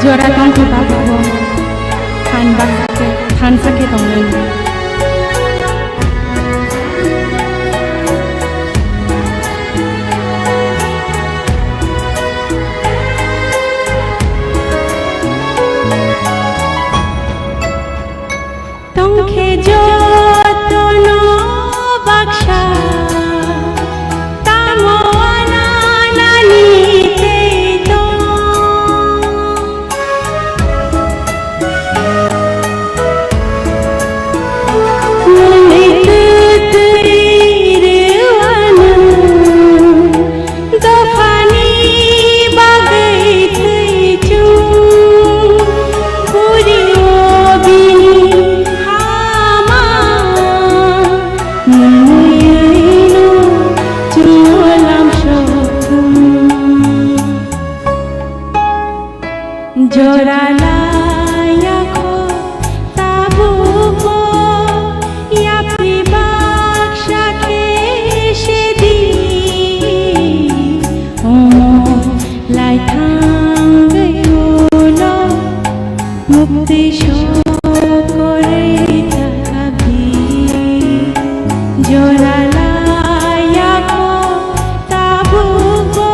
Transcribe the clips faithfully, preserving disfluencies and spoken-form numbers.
Jora tongkhe babu bo, phan baksa khe, phan sakhe tongnai. Tongkhe jotono baksa, tamo ananani tei tong. Nungni twtwi rwano, dophani bagwi thwi chung, puri o bini hama, nungni no chung lam sokum. Jora laya kho tabukbo yapri baksa khe sedi. Omo lai thangwi ulo mukti sokorwi thangkha phi. Jora laya kho tabukbo.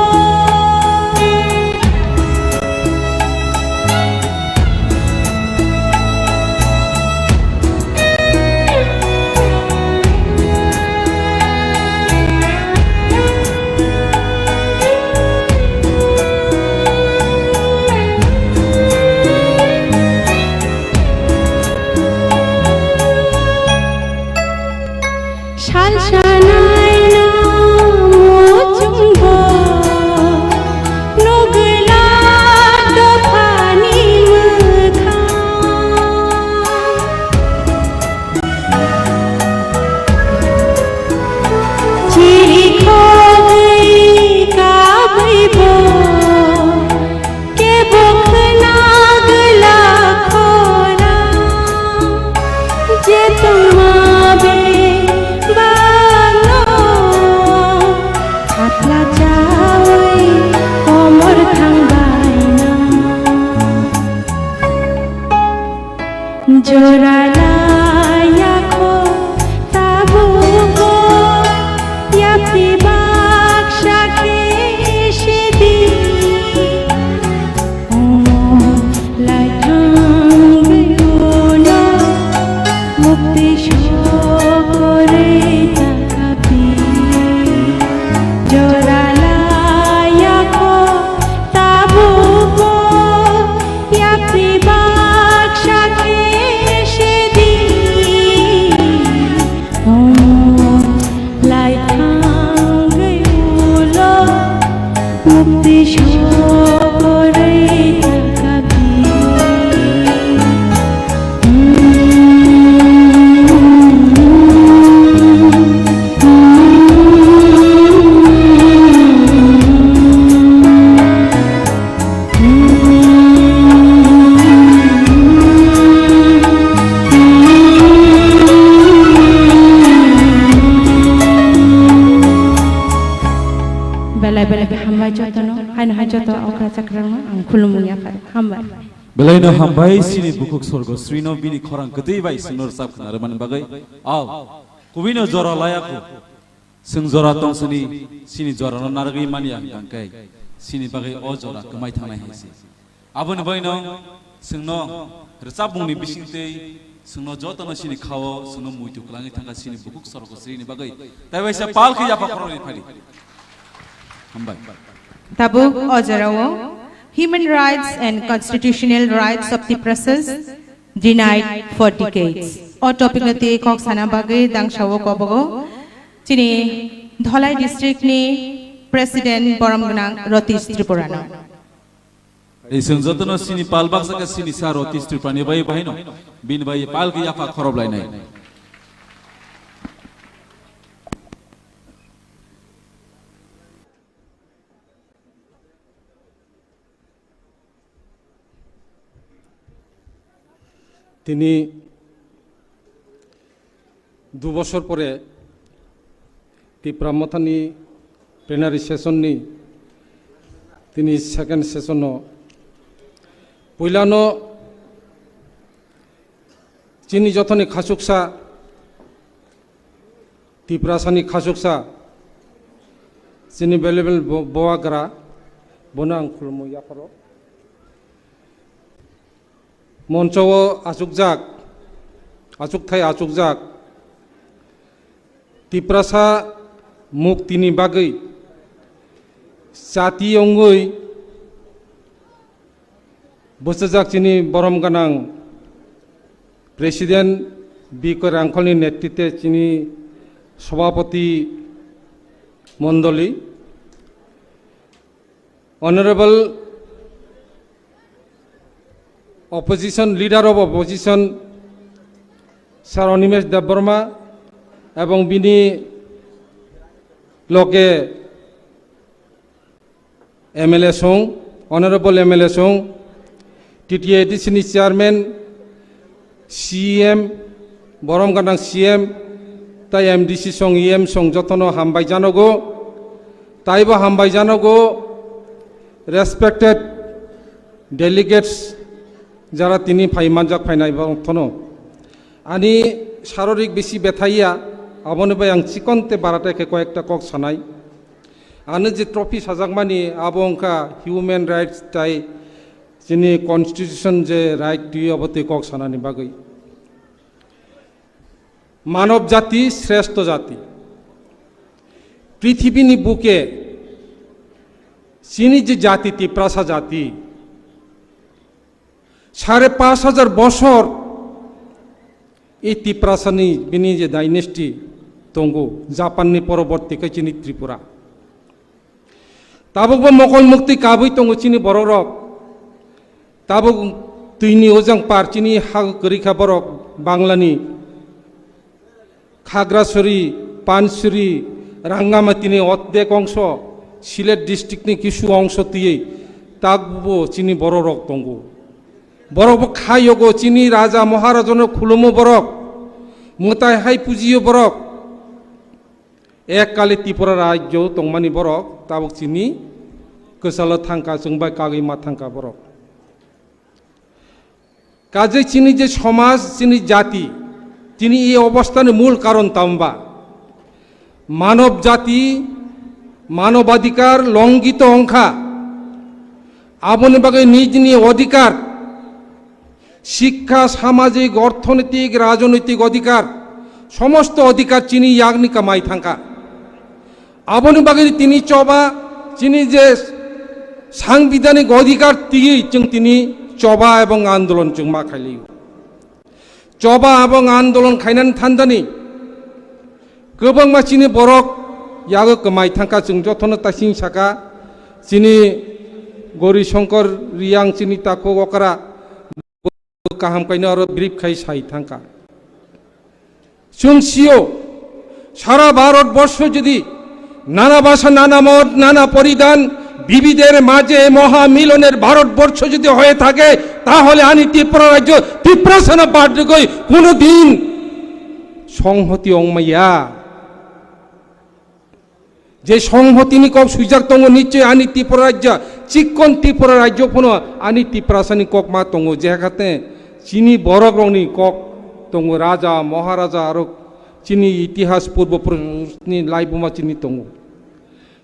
Sal sanai no muchungbo, nugwila dophani mwkhang. Chiri khogwi kabwibo, kebo khna gwla khorang, je tongma bebakno, khatla chawi komor thangbainang. Jora laya kho tabukbo yapri baksa khe sedi. Omo lai thangwi ulo mukti sokorwi thangkha phi. Jora laya kho tabukbo yapri baksa khe sedi. Omo lai thangwi ulo mukti sokorwi thangkha phi. Belai belai khe hambai jotono, haino hai joto okra chakrangno ang khulumung yaphar. Hambai. Belaino hambai sini bukhuk Sorgosrino bini khorang kwtwi bai chwngno rwchap khna rwmani bagwi. Ao, kubino jora laya kho. Chwng jora tong sini, sini jorano narwgwi manya hwnkhe, sini bagwi o jora kwmai thangnai hai se. Aboni bagwino chwngno rwchapmungni bisingtwi chwngno jotono sini khao, chwngno muitu kwlangwi thangkha sini bukhuk Sorgosrini bagwi. Tai waisa pal khe yapha khoroknwi phadi. Hambai. Tabuk o jorao Human Rights and Constitutional Rights of Tiprasas Denied for Decades. O topic no twi kok sana bagwi dangsa o kobogo chini Dholai district ni President borom gwnang Ratish Tripura no. Ei chwng jotono sini pal baksa khe sini sa Ratish Tripura ni bai bai no bini bai pal khe yapha khorob lainai. Tini du bosor pore Tipra Mothani plenary session ni tini second session o Puilano chini jothoni khasuksa, Tiprasani khasuksa, chini valuable bo-, boagra, bono ang khulumo yapharo. Moncho o achukjak, achukthai achukjak, Tiprasa muktini bagwi chati wngwi bwchajak chini borom gwnang President B K Rangkholni netritwe chini Sobhapoti Mondoli, Honorable Opposition, Leader of Opposition, Sir Animesh Debbarma, ebong bini loge M L A song, Honorable M L A song, T T A D C ni Chairman, C M, borom gwnang C M, tai M D C song, E M song jotono hambai janogo, taibo hambai janogo, respected delegates, jara tini phai manjak phainai bo thono. Ani sarorik bisi bethaiya, aboni bai ang chikonte barate khe koyekta kok sanai. Ano je trophy sajakmani abo wngkha human rights tai chini constitution je right twi abo twi kok sanani bagwi. Manob jati shrestho jati. Prithibini buke chini je jati Tiprasa jati, sare pash hajar bosor e Tiprasani bini je dynasty tongo, Japanni poroborti khe chini Tripura. Tabukbo mokol mukti kabui tongo chini bororok. Tabuk twini ojang par chini ha kwrwi kha borok Banglani. Khagrasuri, Pansuri, Rangamatini ordek ongso, Sylhet district ni kisu ongso twiwi tabukbo chini bororok tongo. Borokbo kha yogo chini raja maharajano khulumo borok, mwtai hai pujiyo borok. Ek kali Tripura rajyo tongmani borok, tabuk chini kwchalo thangkha, chwng bai kagwi ma thangkha borok. Kaje chini je somaj, chini jati, chini ei obostani mul karon tamba? Manob jati, manobadhikar longito ongkha. Aboni bagwi nijni odhikar, Shikkha, samajik, orthonoitik, rajnoitik odhikar, somosto odhikar chini yakni kamai thangkha. Aboni bagwi tini choba, chini je sangbidanik odhikar twiwi chwng tini choba ebong andolon chwng ma khailiyo. Choba ebong andolon khainani thandani kwbangma chini borok yago kwmai thangkha, chwng jotono tasing saka, chini Gori Shankar Riyang, chini takhuk okra, kaham kaino aro brief khai sai thangkha. Chwng sio, সারা ভারতবর্ষ যদি নানা ভাষা, নানা মত, নানা পরিধান, বিবিধের মাঝে মহামিলনের ভারতবর্ষ যদি হয়ে থাকে, তাহলে ani Tripura rajyo, Tiprasano badrigoi kuno din songhoti ongmaya. Je songhotini kok swijak tongo, nichoi ani Tripura rajya, chikkon Tripura rajyo phano ani Tiprasani kok ma tongo, je hakate chini borok rokni kok tongo, raja, maharaja, aro chini itihas purbo purusni laibuma chini tongo.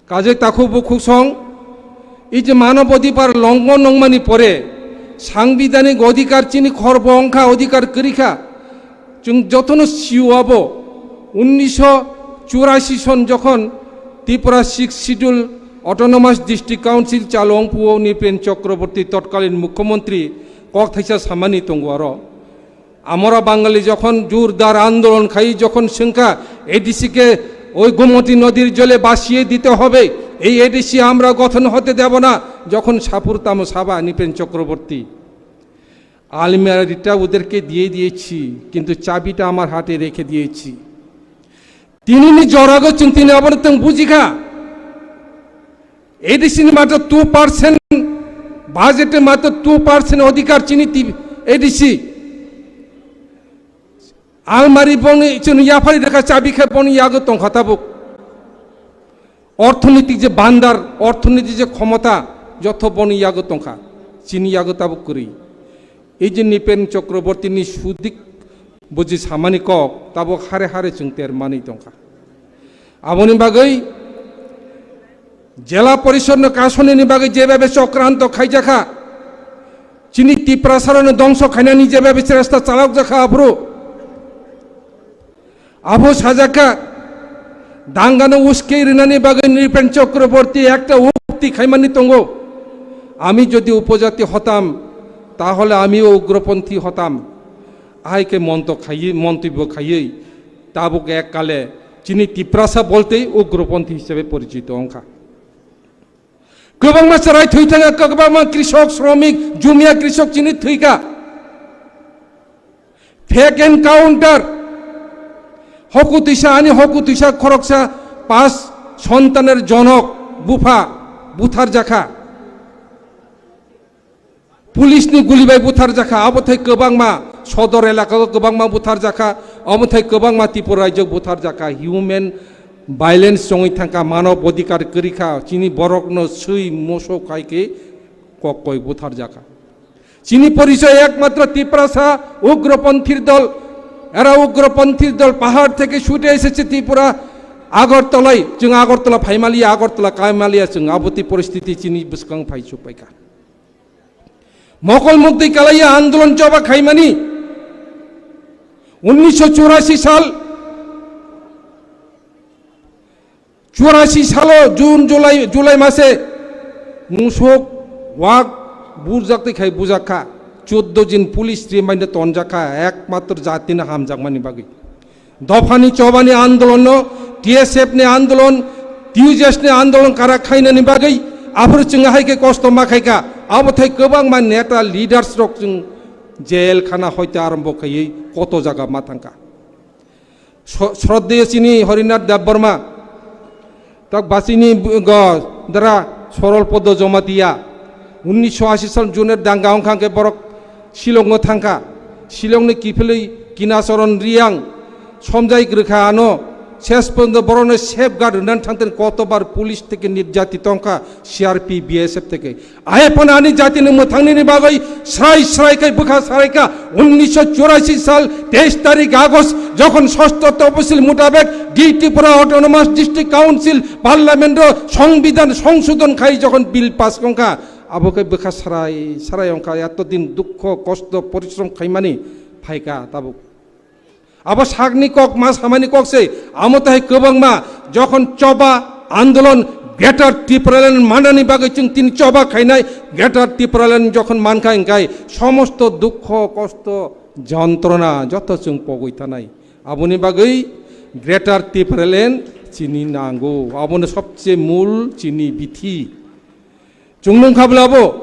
Kaje takhuk bukhuk song, ei je manob odhikar longhon wngmani pore, sangbidanik odhikar chini khorbo wngkha, odhikar kwrwikha, chwng jotono sio abo, unnisho churasi son jokhon Tripura Sixth Schedule Autonomous District Council chalo wngphuo Nripen Chakraborty totkalin mukhyamantri kok thaisa samani tongo aro. Amora Bangali jokhon jurdar andolon khai, jokhon swngkha, ADC কে ওই গোমতী নদীর জলে ভাসিয়ে দিতে হবে, এই এডিসি আমরা গঠন হতে দেব না, যখন সাপুর তামো সাবা নৃপেন চক্রবর্তী, আলমিরাটা ওদেরকে দিয়ে দিয়েছি, কিন্তু চাবিটা আমার হাতে রেখে দিয়েছি। Tinini jorago chwng tini abono tong bujikha. ADC ni matro two percent, budget ni matro two percent odhikar chini ti-, ADC. Almari bongni chwng yaphari rekha chabi khe boni yago tongkha tabuk. Orthonitik je bandar, orthonitik je khomota, jotho boni yago tongkha. Chini yago tabuk kwrwi. Ei je Nripen Chakrabortini sudik buji samani kok tabuk hare hare chwng ter manwi tongkha. Aboni bagwi Jela Porishodno kasonini bagwi jebabe chokranto khaijakha, chini Tiprasarokno dongso khainani jebabe chesta chalokjakha aphuru. Abo sajakha, dangano uskei rinani bagwi Nripen Chakraborty ekta ukti khaimani tongo, "আমি যদি উপজাতি হতাম, তাহলে আমিও উগ্রপন্থী হতাম।" Ahai khe monto khaiwi, montobyo khaiwi, tabuk ek kale chini Tiprasa boltei ugroponthi hisabe porichito wngkha. Kwbangma chwrai thwi thangkha, kwbangma krishok, sromik, jumia krishok chini thwikha. Fake encounter. Hoku twisa, ani hoku twisa khoroksa pas sontaner jonok bupha butharjakha. Police ni guli bai butharjakha, abo thai kwbangma sodor elaka o kwbangma butharjakha, abo thai kwbangma Tripura rajyo butharjakha, human violence chongwi thangkha, manob odhikar kwrwikha, chini borokno swi moso khai khe kok koi butharjakha. Chini porichoy ekmatro Tiprasa ugroponthir dol, era ugroponthir dol pahar theke chute esechhe Tripura Agartalai, chwng Agartala phaimaliya, Agartala kaimalia chwng, abo twi poristiti chini bwskang phai chukpaikha. Mokol muktwi kalaiya andolon choba khaimani unnisho churasi sal, churasi salo June, July, July mase musuk wak burjak twi khai bujak kha, chuddo jin police remind tonjak kha, ekmatro jatino hamjakmani bagwi. Dophani chobani andolonno, T S F ni andolon, T U J S ni andolon karak khainani bagwi aphuru chwng hai khe kosto ma khaikha. Abo thai kwbangma neta leaders rok chwng jail khana hoite arombo khaiwi koto jaga ma thangkha. Sro-, Shraddheyo chini Harinath Debbarma, tak basini bu-, go, dara Sorol Podo Jamatia, unnisho ashi sal June danga wngkha khe borok Shillong o thangkha. Shillong ni kiphilwi Kinacharan Riyang somjai kwrwkha ano, ses porjonto borokno safeguard rwnani thangtani kotobar police theke nirjati tongkha, C R P, B S F theke. Ahe phano ani jatini mwthangnini bagwi srai srai khai bwkha saraikha. Unnisho churasi sal teis tarik August jokhon sosto toposil mutabek di Tripura Autonomous District Council Parliament o Songbidan songsodon khai jokhon bill pass wngkha, abo khe bwkha srai srai wngkha, eto din dukho kosto porishrom khaimani phaikha tabuk. Abo sakni kok, ma samani kok se, amo tahai kwbangma jokhon choba andolon Greater Tipraland manani bagwi chwng tini choba khainai, Greater Tipraland jokhon mankha hwnkhe somosto dukho, kosto, jontrona joto chwng pogwi thanai. Aboni bagwi Greater Tipraland chini nango, abono sobse mul chini bithi. Chwng nungkha bwlabo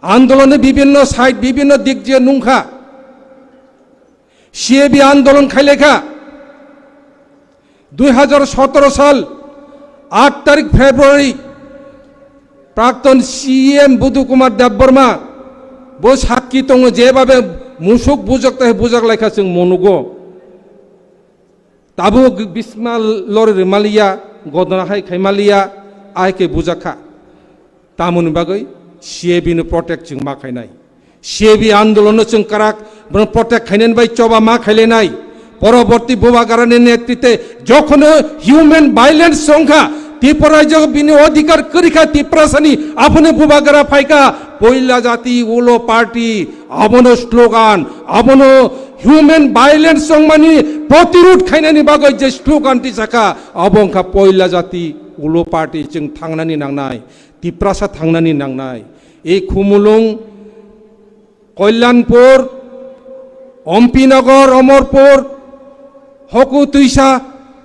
andoloni bibinno side, bibinno dik je nungkha. C A B andolon khailekha. Dui hajar sotoro sal aat tarik February, prakton C E M Budu Kumar Debbarma bo sakki tongo, jebabe musuk bujak tai bujak laikha chwng monugo. Tabuk bisma lori rwmaliya, godona hai khaimaliya, ai khe bujakha. Tamoni bagwi C A B no protect chwng ma khainai. C A B andolon no chwng karak, bono protect khainani bai choba ma khailainai. Poroborti Bubagrani netrite jokhono human violence wngkha, Tripura rajyo bini odhikar kwrwikha, Tiprasani aphano Bubagra phaikha, poila jati ulo party, abono slogan, abono human violence wngmani protirod khainani bagwi je slogan tisakha, abo wngkha poila jati ulo party chwng thangnani nangnai. Tiprasa thangnani nangnai. Ei Khumulwng, Kalyanpur, Ampinagar, Amarpur, Hoku Twisa,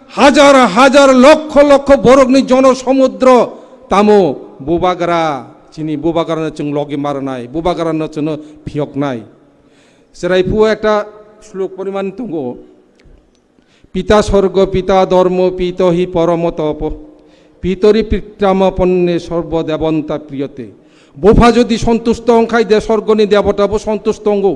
hajar hajar, lokho lokho borokni jono somudro tamo Bubagra, chini Bubagrano chwng logi marnai, Bubagrano chwngno phiyoknai. Chwrai phuru ekta slok poriman tongo. পিতা স্বর্গ, পিতা ধর্ম, পিত হি পরম তপ, পিতরি পিত্রামপন্নে সর্বদেবন্তা প্রিয়তে. Bupha jodi sontusto wngkhai de sorgoni debota bo sontusto wngo.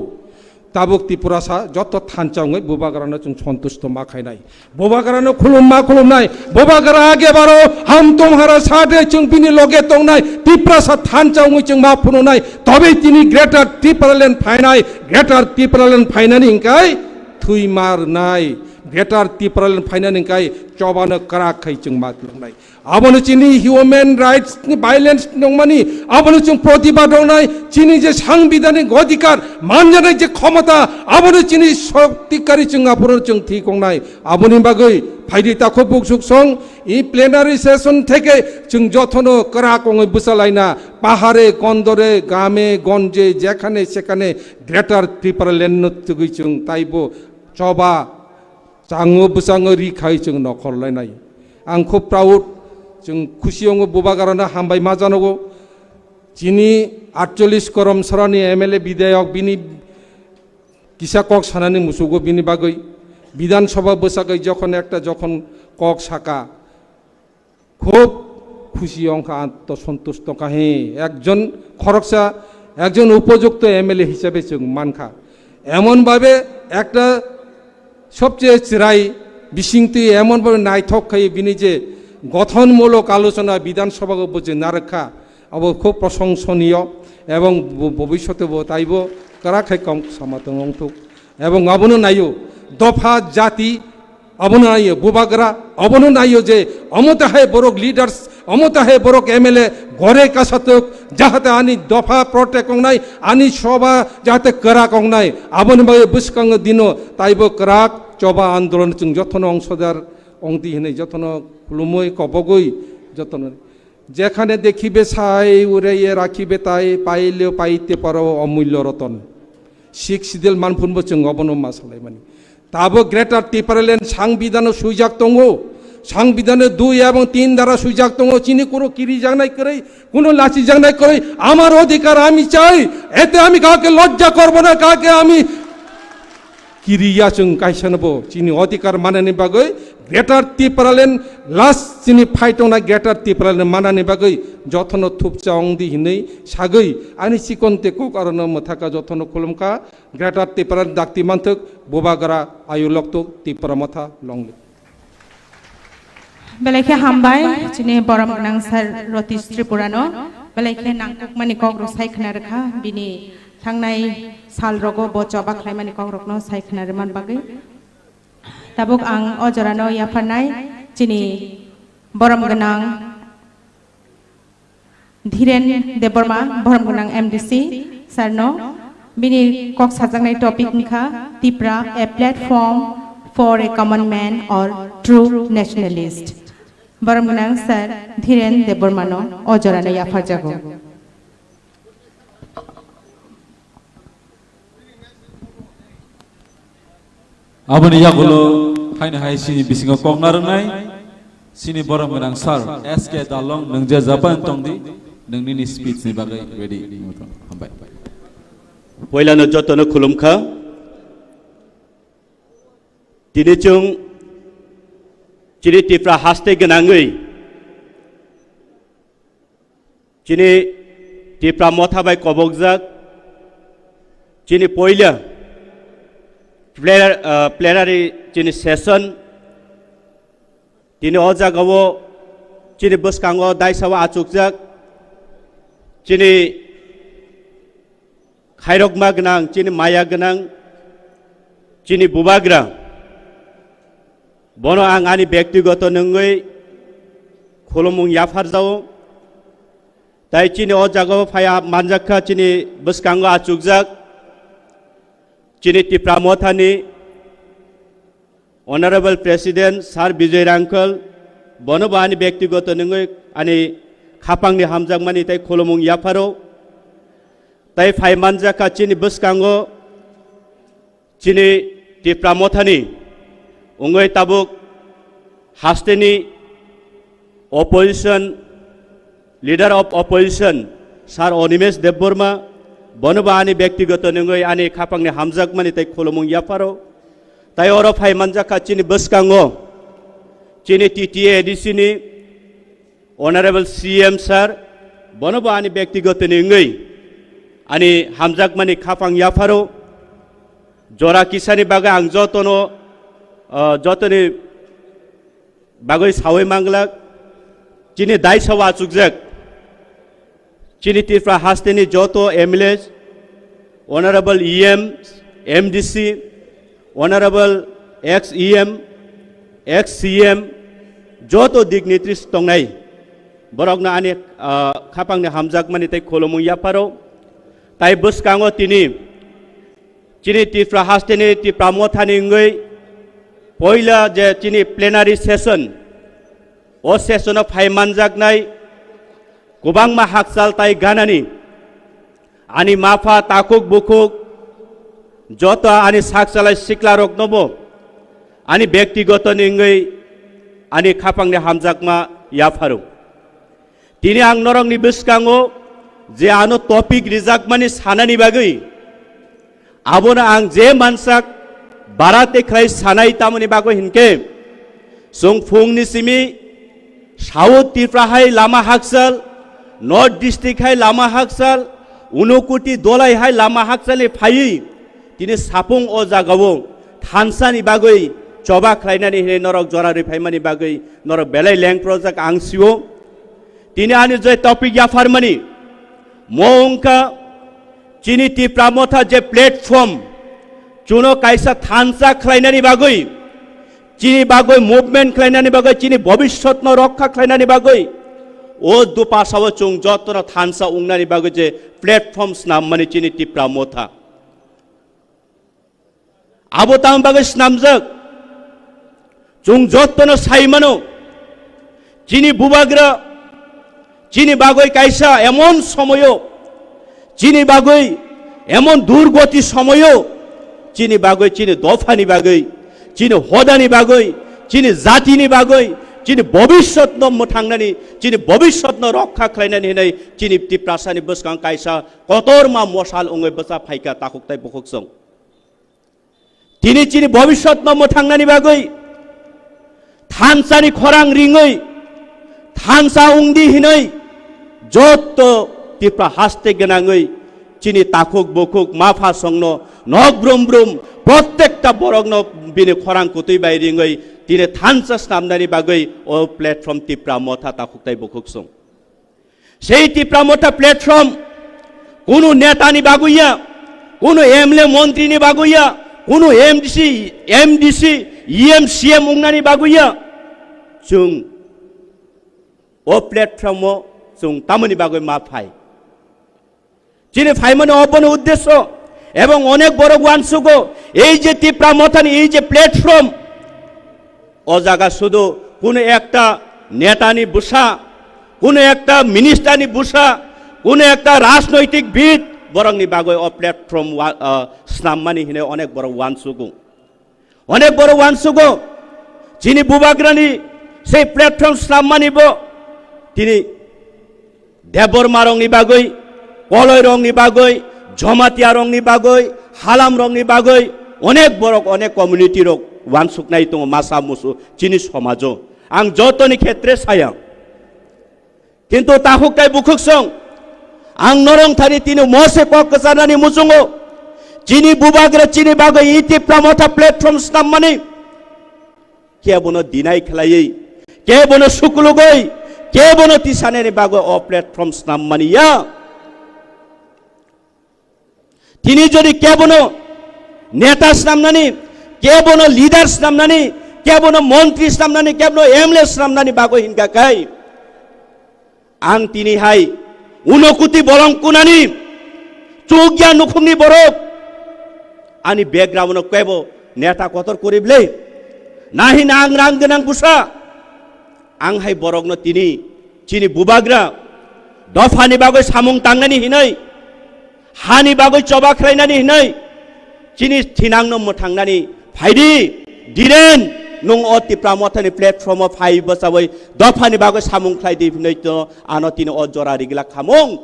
Tabuk Tiprasa joto thansa wngwi Bubagrano chwng sontusto ma khainai. Bubagrano khulum ma khulumnai. Bubagra age baro ham tumhara sade chwng bini loge tongnai. Tiprasa thansa wngwi chwng ma phunuknai. Tobe tini Greater Tipraland phainai. Greater Tipraland phainani hwnkhe thwi ma rwnai. Greater Tipraland phainani hwnkhe chobano kwrak khai chwng ma twlangnai. Abono chini human rights ni violence nongmani, abono chwng protibad wngnai, chini je sangbidhanik odhikar manjanai je khomota, abono chini shokti kari chwng aphuru chwng thik wngnai. Aboni bagwi phaidi takhuk buksuk song, i plenary session theke chwng jothono kwrak wngwi bwsalaina, pahare, kondore, game, gonje, jekhane sekhane Greater Tipraland no tugwi chwng taibo choba chango bwskango ri khai chwng nokhor lainai. Ang khub proud, chwng khusi wngo Bubagrano hambai ma janogo. Chini atchollish korom sorani M L A bidhayok bini kisa kok sanani musugo bini bagwi Bidhan Sabha bwsagwi jokhon ekta jokhon kok saka, khub khusi wngkha, anto sontusto kha he. Ekjon khoroksa, ekjon upojukto M L A hisabe chwng mankha. Emon bhabe ekta sobcheye chwrai bisingtwi emon bhabe naithok khai bini je gothonmulok alochona Bidhan Sabha o bo je narwkha, abo khub proshongsoniyo ebong bo-, bobishote bo taibo kwrak khai kom sama tong wngthuk. Ebong abono naio dopha jati, abono naio Bubagra, abono naio je omo tahai borok leaders, omo tahai borok M L A gore kasatok, jahate ani dopha protect wngnai, ani soba jahate kwrak wngnai. Aboni bagwi bwskango dino taibo kwrak choba andolon chwng jothono ongsodar wngdi hinwi jothono khulumwi kobogwi jothono Jekhane dekhibe sai, ure ye rakhibe tai, paileo paite paro omullo roton. Sixth Schedule manphunbo chwng obono ma salaimani. Tabo Greater Tipraland sangbidhano swijak tongo. Sangbidhano dui ebong tin dara swijak tongo. Chini kuro kirijaknai kwrwi, kuno lachijaknai kwrwi. Amar odhikar ami chai. Ete ami kake lojja korbo na, kake ami kiriya chwng kaisa no bo chini odhikar manani bagwi Greater Tipraland last chini phai tongnai Greater Tipraland manani bagwi jotono thupcha wngdi hinwi sagwi ani chikon te kok arono mwthaka jotono khulumkha Greater Tipraland dakti manthok Bubagra Ayu Loktok Tipra Motha Longli. Belai khe hambai chini borom gwnang sir Ratish Tripura no, belai khe nangkukmani kok rok sai khna rwkha, bini thangnai sal rogo bo choba khlaimani kok rokno sai khna rwman bagwi. Tabuk ang o jorano yapharnai chini borom gwnang Dhiren Debbarma, borom gwnang M D C sir no, bini kok sajaknai topic wngkha Tipra, a platform for a common man or true nationalist. Borom gwnang sir Dhiren Debbarma no o jorano yapharjago. Aboni yagulo haino hai chini bisingo kok narwknai chini borom gwnang sir S K Dalong, nwng je Japan tongdi, nwng nini speech ni bagwi ready. Hambai. Poilano jotono khulumkha. Tini chwng chini Tipra haste gwnangwi chini Tipra Motha bai kobokjak chini poila plenar-, ah, plenary chini session tini o jagao chini bwskango daisao achukjak chini khairokma gwnang, chini maya gwnang, chini Bubagra. Bono ang ani bektigoto nwngwi khulumung yapharjao. Tai chini o jagao phaiya manjakha chini bwskango achukjak chini Tipra Mothani Honorable President Sir Bijoy Rangkhal, bono bo ani bektigoto nwngwi ani khapangni hamjakmani tai khulumung yapharo. Tai phai manjakha chini bwskango chini Tipra Mothani wngwi tabuk hasteni opposition, leader of opposition, Sir Animesh Debbarma, bono bo ani bektigoto nwngwi ani khapangni hamjakmani tai khulumung yapharo. Tai oro phai manjakha chini bwskango chini T T A A D C ni Honorable C M sir, bono bo ani bektigoto ni wngwi ani hamjakmani khapang yapharo. Jora kisani bagwi ang jotono, ah, jotoni bagwi sawi manglak, chini daisa wachukjak, chini Tripura hasteni joto M L A, Honorable E M, M D C, Honorable ex E M, ex C M, joto dignitaries tongnai, borokno ani, ah, khapangni hamjakmani tei khulumung yapharo. Tai bwskango tini chini Tripura hasteni Tipra Mothani wngwi poila je chini plenary session, o session-o phai manjaknai kwbangma hakchal tai ganani ani mapha takhuk bukhuk joto ani sakchalai siklaroknobo ani bektigotoni wngwi ani khapangni hamjakma yapharo. Tini ang norokni bwskango je ano topic rijakmani sanani bagwi, abono ang je mansak barate khlai sanai tamoni bagwi hinkhe, chwng phungni simi South Tripura hai lama hakchal, North District hai lama hakchal, Unokoti Dolai hai lama hakchalni phaiwi tini sapung o jagao thansani bagwi choba khlainani hinwi norok jora rwi phaimani bagwi norok belai lengprojak ang sio. Tini ani je topic yapharmani, mo wngkha chini Tipra Motha je platform, chuno kaisa thansa khlainani bagwi, chini bagwi movement khlainani bagwi, chini bobiswtno rokha khlainani bagwi, o dupasao chwng jotono thansa wngnani bagwi je platform snammani chini Tipra Motha. Abo tamo bagwi snamjak? Chwng jotono sai mano, chini bubagra chini bagwi kaisa emon somoyo, chini bagwi emon durgoti somoyo, chini bagwi, chini dophani bagwi, chini hodani bagwi, chini jatini bagwi, chini bobiswtno mwthangnani, chini bobiswtno rokha khlainani hinwi chini Tiprasani bwskang kaisa kotorma mosal wngwi bwsa phaikha takhuk tai bukhuk chwng. Tini chini bobiswtno mwthangnani bagwi thansani khorang ringwi thansa wngdi hinwi jotto Tipra haste gwnangwi chini takhuk bukhuk mapha songno nok brum brum prottekta borokno bini khorang kutwi bai ringwi tini thansa snamnani bagwi o platform Tipra Motha takhuk tai bukhuk song. Sei Tipra Motha platform kunu netani bagwi ya, kunu M L A montrini bagwi ya, kunu M D C, M D C, E M, C M wngnani bagwi ya. Chwng o platform o chwng tamoni bagwi ma phai? Chini phaimani obono uddesyo ebong onek borok wansugo ei je Tipra Mothani ei je platform, o jaga sudu kunu ekta netani bwsa, kunu ekta ministerni bwsa, kunu ekta rajnoitik bid borokni bagwi o platform wa-, ah, snammani hinwi onek borok wansugo. Onek borok wansugo, chini bubagrani sei platform snammani bo tini Debbarma rokni bagwi, Koloi rokni bagwi, Jamatia rokni bagwi, Halam rokni bagwi, onek borok, onek community rok wansuknai tongo masa musu chini somajo. Ang jotoni khetre saya. Kintu takhuk tai bukhuk song, ang norong thani tini mose kok kwcharnani muchungo, chini bubagra chini bagwi iti pramotha platform snammani kebono deny khlaiwi, kebono sukulugwi, kebono tisanani bagwi o platform snammani ya. Tini jodi kebono neta snamnani, kebono leader snamnani, kebono montri snamnani, kebono M L A snamnani bagwi hinkha khai, ang tini hai Unokuti bolong kunani chukya nukhungni borok ani background no kebo neta kotor kori ble. Nahi na ang rang gwnang bwsa. Ang hai borokno tini chini bubagra dophani bagwi samung tangnani hinwi, hani bagwi choba khlainani hinwi, chini thinangno mwthangnani phaidi, Dhiren, nwng o Tipra Mothani platform o phai bwchawi dophani bagwi samung khlaidi hinwi to ano tini o jora rigla khamung.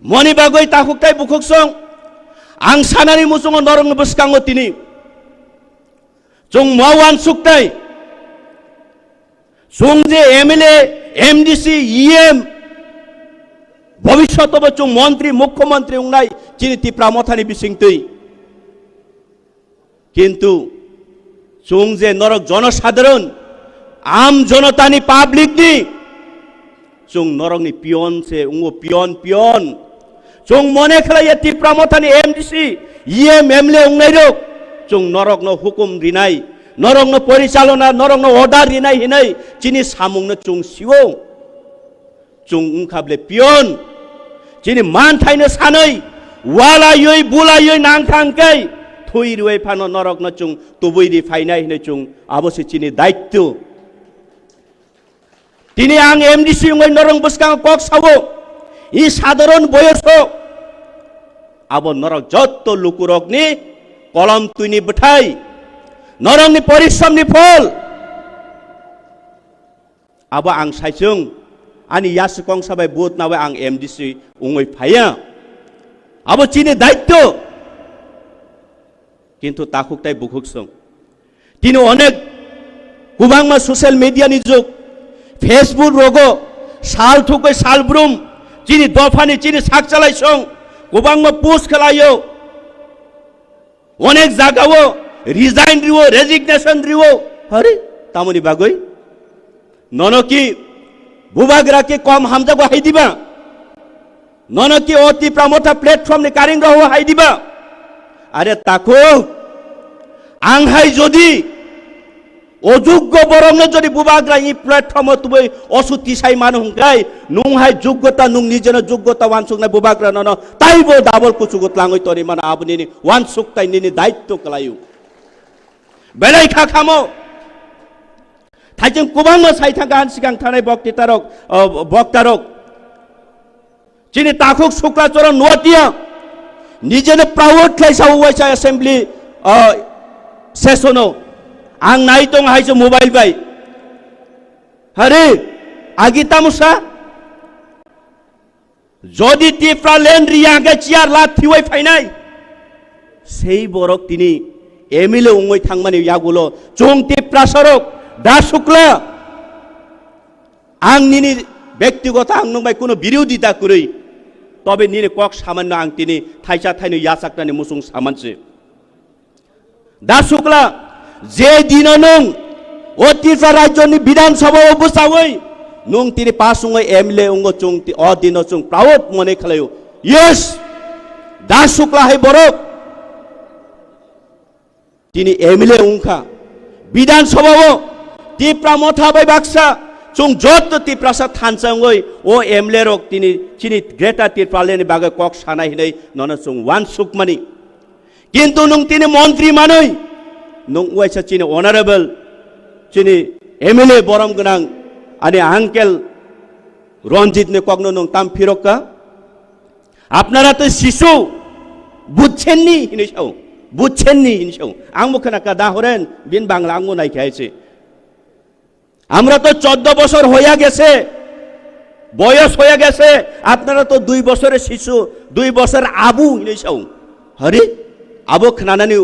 Moni bagwi takhuk tai bukhuk song, ang sanani muchungo norokni bwskango tini chwng mo wansuk tai, chwng je M L A, M D C, E M, bobishoto bo chwng montri, mukhyamantri wngnai, chini Tipra Mothani bisingtwi. Kintu chwng je norok jonosadharon, am jonotani, public ni, chwng norokni pion se wngo, pion, pion. Chwng mone khlaiya Tipra Mothani M D C, E M, M L A wngnairok, chwng norokno hukum rinai, norokno porichalona, norokno order rinai hinwi chini samungno chwng sio. Chwng wngkha ble pion, chini manthaino sanwi, walaiwi, bulaiwi nangkha hwnkhe, thwi rwui phano norokno chwng tubui ri phainai hinwi chwng, abo se chini daityo. Tini ang M D C wngwi norok bwskango kok sao, i sadharon boyoso, abo norok jotto lukurokni kolom twini bwthai, norokni porishramni phol. Abo ang saichung, ani yasukong sabai vote nawi ang M D C wngwi phaiya. Abo chini daityo. Kintu takhuk tai bukhuk song. Tini onek kubangma social media ni jug, Facebook rogo sal thukoi sal brum, chini dophani chini sakchalai song, kubangma post khalaio. Onek jagao resign riwo, resignation riwo. Hari, tamoni bagwi? Nono ki bubagra ki kom hamjago hai diba? Nono ki o Tipra Motha platform ni karing roho hai diba? Are takhuk, ang hai jodi ojuggo borokno jodi bubagra i platform o tubui osuti sai mano hwnkhe, nung hai juggota, nung nijeno juggota wansuknai bubagra nono taibo double kuchugo tlangwi toni mano, aboni ni wansuk tai nini daityo kwlaio. Belai kha khamo. Thaijwng kwbangma sai thangkha ani sikang thanai boktitarok, o, boktarok. Chini takhuk Sukla Charan Noatia nijeno proud khlai sao waisa assembly, o, session o. Ang nai tong hai se mobile bai. Hari, agi tamo sa? Jodi Tipra land riya hwnkhe chair la thiwai phainai. Sei borok tini M L A wngwi thangmani yagulo chwng Tiprasarok da Sukla. Ang nini bektigoto ang nwng bai kuno birodita kwrwi. Tobe nini kok samanno ang tini thaisa thaino yachaknani muchung samanse. Da Sukla, je dino nwng o Tripura rajyoni Bidhan Sabha o bwchawi nwng tini pass wngwi M L A wngo, chwng ti-, o dino chwng proud mone khlaio. Yes! Da Sukla hai borok tini M L A wngkha. Bidhan Sabha o Tipra Motha bai baksa chwng jotto Tiprasa thansa wngwi o M L A rok tini chini Greater Tipraland ni bagwi kok sanai hinwi nono chwng uansukmani. Kintu nwng tini montri manwi, nwng uaisa chini honorable, chini M L A borom gwnang, ani uncle Ranjit ni kokno nwng tam phirokka. Apnara to sisu, bujchenni hinwi sao, bujchenni hinwi sao. Ang bo khna ka da horen, bin Bangla ang bo nai khe hai se. আমরা তো চোদ্দ বছর হয়ে গেছে, বয়স হয়ে গেছে, আপনারা তো দুই বছরের শিশু, দুই বছর আবু হইনি সাউ। Hari, abo khnanani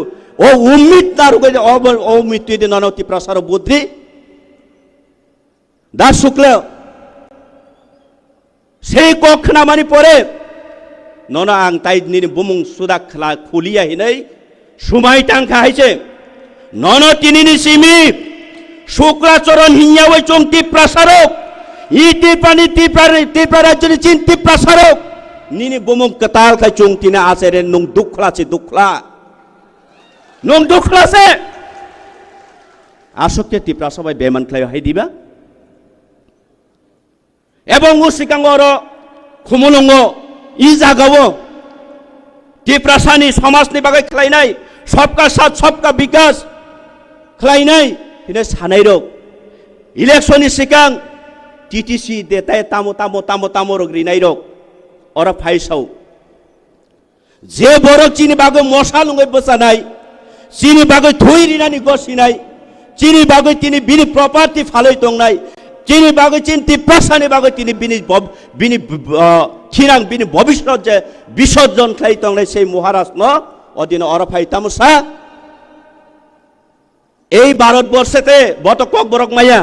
o ummit na rugai o, o ummit twi de nono Tiprasaro budri. Da Sukla, sei kok khnamani pore nono ang tai nini bumung suda khla khuliya hinai sumai tangkha hai se. Nono tinini simi Sukla Charan hinya wai chwng Tiprasarok, i Tiprani Tipra, Tipra rajyoni chin Tiprasarok, nini bumung kwtal khai chwng tini asere nwng dukhla se dukhla. Nwng dukhla se. Asokte Tiprasa bai beman khlai hai diba? Ebong o sikango oro Khumulwngo i jagao Tiprasani somajni bagwi khlainai sobka saath sobka bikas khlainai hino sanairok, election ni sikang T T C de tai tamo tamo tamo tamo rok rinairok oro phai sao. Je borok chini bagwi mosa lungwi bwchanai, chini bagwi thwi rinani gosinai, chini bagwi tini bini property phalwi tongnai, chini bagwi chini Tiprasani bagwi tini bini bob-, bini b-, b-, ah, thinang bini bobiswt je bisorjon khlai tongnai sei Maharaj no odino oro phai tamo sa. এই ভারতবর্ষেতে বত ককবরক মাইয়া,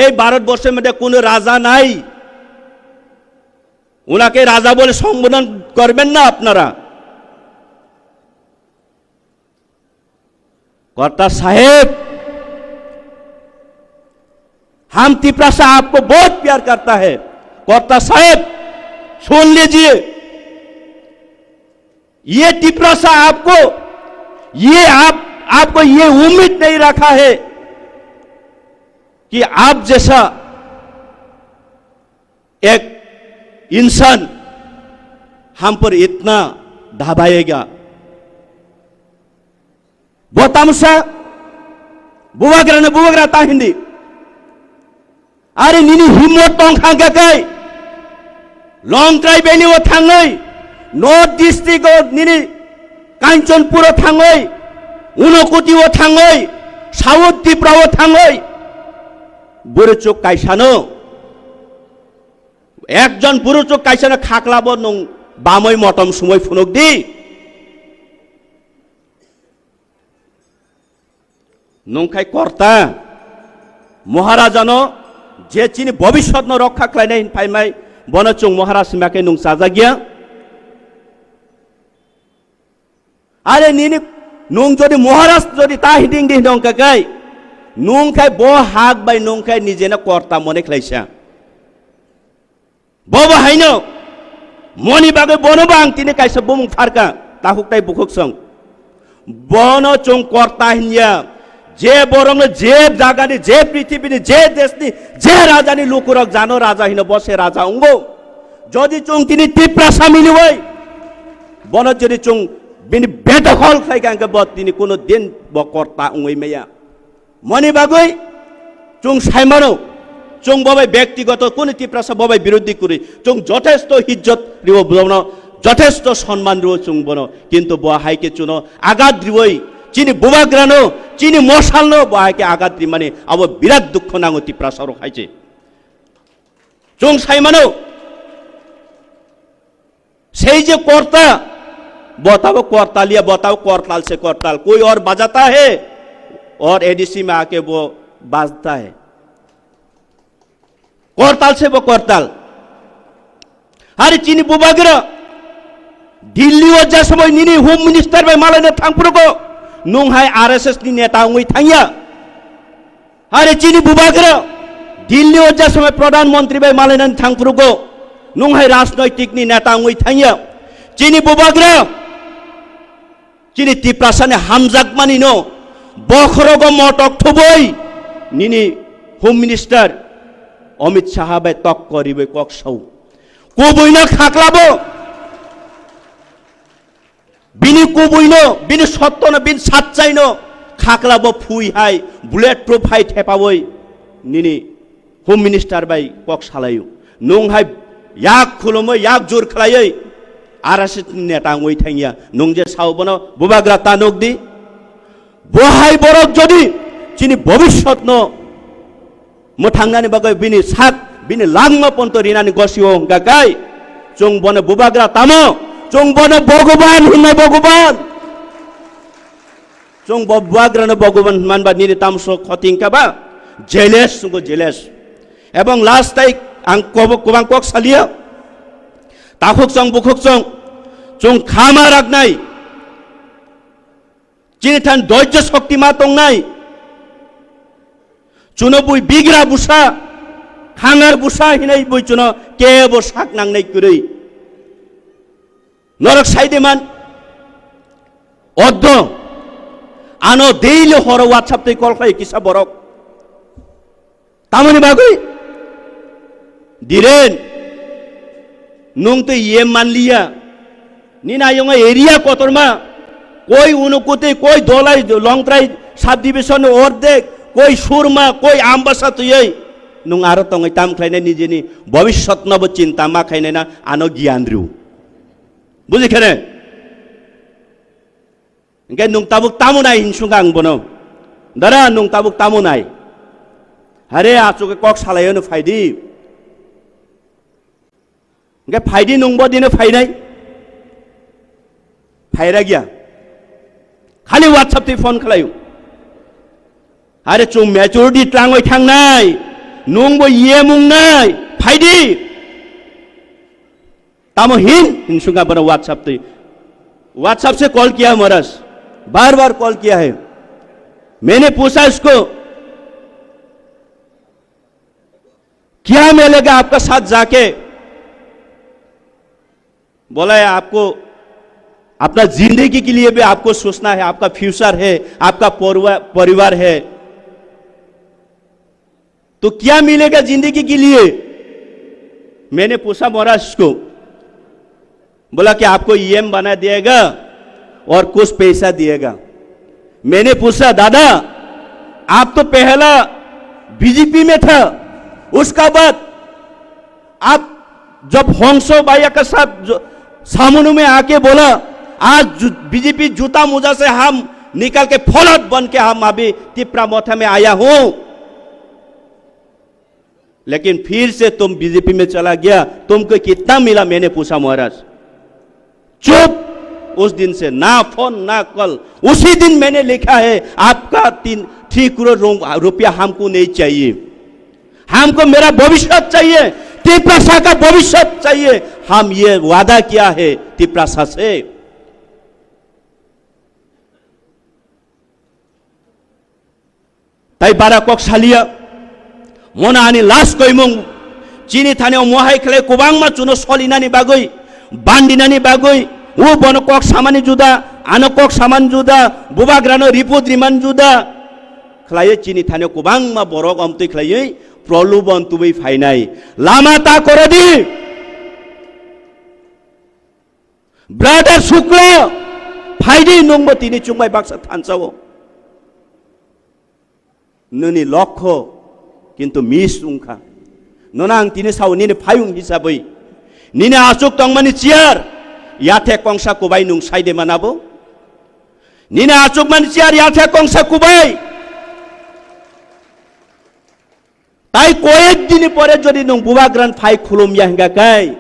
এই ভারতবর্ষের মধ্যে কোনো রাজা নাই। ওনাকে রাজা বলে সম্বোধন করবেন না আপনারা। कर्ता साहेब, हम तिपरासा आपको बहुत प्यार करता है। कर्ता साहेब, सुन लीजिए, ये तिपरासा आपको, ये आप, आपको ये उम्मीद नहीं रखा है कि आप जैसा एक इंसान हम पर इतना दबाएगा। Bo tamo sa, bubagra no bubagra ta hindi. Are nini himmot tong kha hwnkha khe, Longtrai Valley o thangwi, North District o nini Kanchanpur o thangwi, Unakoti o thangwi, South Tripura o thangwi, bwrwi chuk kaisa no, ekjon bwrwi chuk kaisa no khakla bo nwng bamwi motom sumwi phunuk di. Nungkhai korta, Maharajano je chini bobiswtno rokha khlainai hin phaimai, bono chwng Maharaj hima khe nung chajakya. Are nini nung jodi Maharaj jodi ta hiding di hinong kakai, nungkhai bo hak bai nungkhai nijeno korta mone khlaisa. Bobo haino moni bagwi bono bo ang tini kaisa bumung pharka, takhuk tai bukhuk song. Bono chwng korta hinya, je borokno je jagani, je prithibini, je deshni, je rajani lukurok jano raja hino, bo se raja wngo. Jodi chwng tini Tiprasa miliwi, bono jodi chwng bini bedokhol khlai kha, hwnkhe bo tini kuno din bo korta wngwi maya. Moni bagwi chwng saimano, chwng bobai bektigoto kuni Tiprasa bobai birodhi kwrwi, chwng jothesto hijjot riwo bono, jothesto sonman riwo chwng bono, kintu bo hai khe chwngno agat riwi, chini bubagrano, chini mosalno bo hai khe agat rimani abo birat dukho nango Tiprasa rok hai se. Chwng saimano, sei je korta, bo tabo kortal ya, bo tabo kortal se kortal. Koi aur bajata hai, aur A D C mein aake wo bajta hai. Kortal se bo kortal. Hari chini bubagra, Delhi o je samoi nini Home Minister bai malaina thangphuru ko, nung hai R S S ni neta wngwi thangya. Are chini bubagra Delhi o je samoi Pradhan Mantri bai malainani thangphuru go, nung hai rajnoitik ni neta wngwi thangya. Chini bubagra chini Tiprasa ni hamjakmani no bokhorogo motok thubui nini Home Minister Amit Shah bai tokko riwi kok sao. Kubui no khaklabo. Bini kubuino, bini sottono, bini satchaino khakla bo phui hai, bullet proof hai thepawi nini Home Minister bai kok salaio. Nung hai yak khulumwi, yak jur khlaiwi R S S ni neta wngwi thangya. Nung je sao bono bubagra ta nuk di. Bo hai borok jodi chini bobiswtno mwthangnani bagwi bini sak, bini langma ponto rinani gosio hwnkha kai, chwng bono bubagra tamo, chwng bono Bhogoban hinna Bhogoban. Chwng bo bubagrano Bhogoban hwnmanba nini tamso khoting kha ba? Jealous, chwngbo jealous. Ebong last tai ang kobo-, kubang kok salia. Takhuk chwng, bukhuk chwng, chwng khama raknai. Chini than doijjo shokti ma tongnai. Chuno bui bigra busa, khangar busa hinai bui chuno kebo sak nangnai kwrwi. Norok sai de man. Oddo. Ano daily horo WhatsApp tei call khlai kisa borok. Tamoni bagwi? Dhiren, nwng twi ye manliya. Nini ayongo area kotorma, koi Unakoti, koi Dholai, Longtrai subdivision ni ordek, koi Surma, koi Ambasa twiwi nwng aro tongwi tam khlainai nijini bobiswtno bo chinta ma khainai na ano giyan rw. Buji khene? Hingke nwng tabuk tamo nai hinsung ang bono. Dara nwng tabuk tamo nai. Hare achuke kok salaio no phaidi. Hingke phaidi nwng bo dino phainai. Phaira giya. Khali WhatsApp twi phone khlaio. Hare chwng majority tlangwi thangnai. Nwng bo yemung nai. Phaidi. Tamo hin, hin sunga bana WhatsApp twi. WhatsApp se call kiya hai Maharaj. Bar bar call kiya hai. मैंने पूछा उसको, क्या मिलेगा आपका साथ जाके? बोला है, आपको अपना जिंदगी के लिए भी आपको सोचना है, आपका फ्यूचर है, आपका परिवा-, परिवार है, तो क्या मिलेगा जिंदगी के लिए? मैंने पूछा महाराज को, बोला कि आपको ईएम बना दिएगा और कुछ पैसा दिएगा। मैंने पूछा, दादा, आप तो पहला बीजेपी में था, उसका बाद आप जब हंसो भैया के साथ जो सामने में आके बोला, आज जू-, बीजेपी जूता मोजा से हम निकल के फलत बन के हम अभी तिपरा मोथा में आया हूं, लेकिन फिर से तुम बीजेपी में चला गया, तुमको कितना मिला? मैंने पूछा महाराज। चुप। उस दिन से ना फोन ना कॉल। उसी दिन मैंने लिखा है, आपका तीन थ्री करोड़ रो-, रुपया हमको नहीं चाहिए, हमको मेरा भविष्य चाहिए, तिपरासा का भविष्य चाहिए। हम ये वादा किया है तिपरासा से। Tai bara kok salia. Mono ani last koimung. Chini thani o mohai khlai kwbangma chuno solinani bagwi, bandinani bagwi, o bono kok samani juda, ano kok samani juda, bubagrano report rimani juda. Khlaiwi chini thani o kwbangma borok omtwi khlaiwi prolubon tubui phainai. Lama ta korodi. Brother Shukla, phaidi nwngbo tini chwngbai baksa thansa o. Nini lokho kintu miss wngkha. Nono ang tini sao nini phayung hisabwi. Nini achuk tongmani chair, yathe kongsa kubai nwng saide manabo. Nini achukmani chair, yathe kongsa kubai. Tai koyek dini pore jodi nwng bubagrani phai khulum ya hingka kai,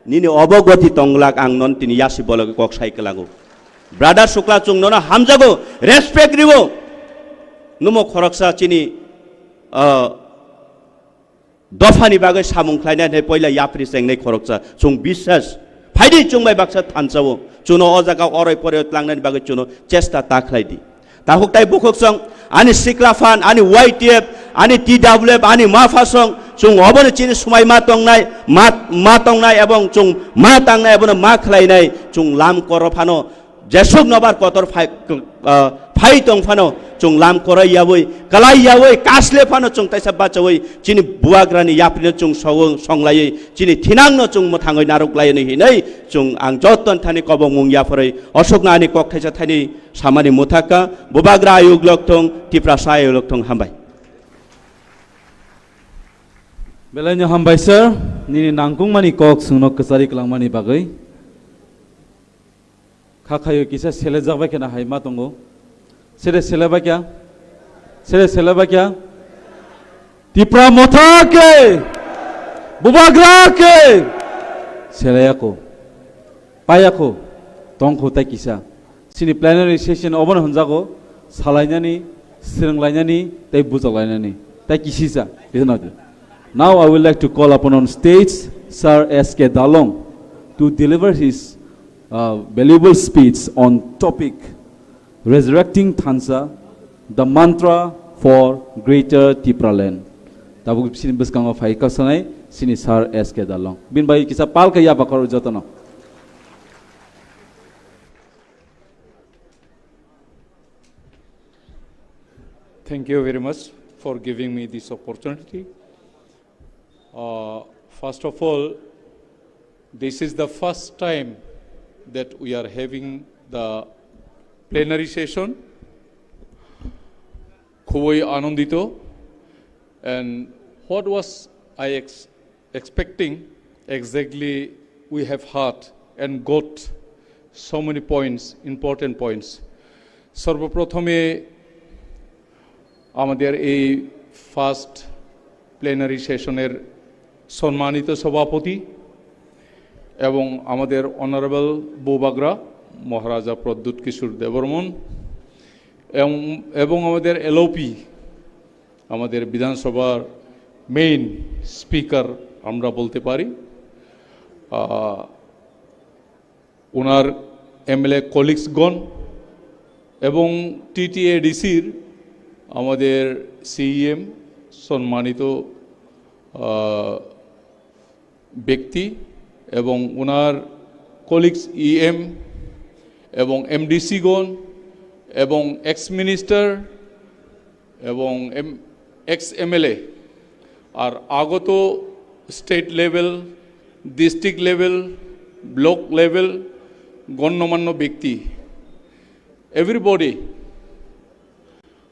nini obogoti tonglak ang non tini yasi bolok kok sai kwlago. Brother Shukla, chwng nono hamjago, respect riwo. Numo khoroksa chini, ah, dophani bagwi samung khlainai hinwi poila yapri chengnai khoroksa. Chwng biswas phaidi chwng bai baksa thansa o. Chuno o jaga oroi poroi tlangnani bagwi chuno chesta ta khlai di. Takhuk tai bukhuk song, ani sikla phan, ani Y T F, ani T W F, ani ma pha song, chwng obono chini swmai ma tongnai, ma, ma tongnai ebong chwng ma tangnai, abono ma khlainai, chwng lam koro phano, jesuk nobar kotor phai, ah, phai tong phano, chwng lam korai yawi, kalai yawi, kasle phano chwng taisa bachawi, chini bubagrani yaprino chwng song-, songlaiwi, chini thinangno chwng mwthangwi narwk laiyani hinwi, chwng ang joton thani kobongmung yapharwi, osokno ani kok thaisa thani samani mwthaka, bubagra ayuk lok thung, Tiprasa ayuk lok thung, hambai. Belaino hambai sir, nini nangkukmani kok chwngno kwchari kwlangmani bagwi. Kha khayo kisa selejak bai kheno hai ma tongo. Sere sele bai kya? Sere sele bai kya? Tipra Motha ke! Bubagra ke! Seleyako. Payako. Tongkho tai kisa. Chini plenary session obono hwnjago, salainani, swrwnglainani, tei bujaklainani, tei kisisa, isn't it? Now I would like to call upon on stage Sir S K Dalong to deliver his, uh, valuable speech on topic Resurrecting Thansa, the mantra for Greater Tipraland. Tabuk chini bwskango phai kasanai chini Sir S K Dalong. Bini bai kisa palka ya bakhor jotono. Thank you very much for giving me this opportunity. Uh, first of all, this is the first time that we are having the plenary session. খুবই আনন্দিত। And what was I ex-, expecting, exactly we have heard and got so many points, important points. সর্বপ্রথমে আমাদের এই first plenary সেশনের সম্মানিত সভাপতি এবং আমাদের অনারেবল বুবাগ্রা মহারাজা প্রদ্যুৎ কিশোর দেববর্মন এবং, এবং আমাদের এলওপি, আমাদের বিধানসভার মেইন স্পিকার আমরা বলতে পারি, আহ, ওনার এমএলএ কলিগসগণ, এবং টিটিএডিসির আমাদের সিইএম সম্মানিত আহ, ব্যক্তি এবং ওনার কলিগস ইএম এবং এমডিসিগণ এবং এক্স মিনিস্টার এবং এক্স এমএলএ আর আগত state level, district level, block level গণ্যমান্য ব্যক্তি, everybody,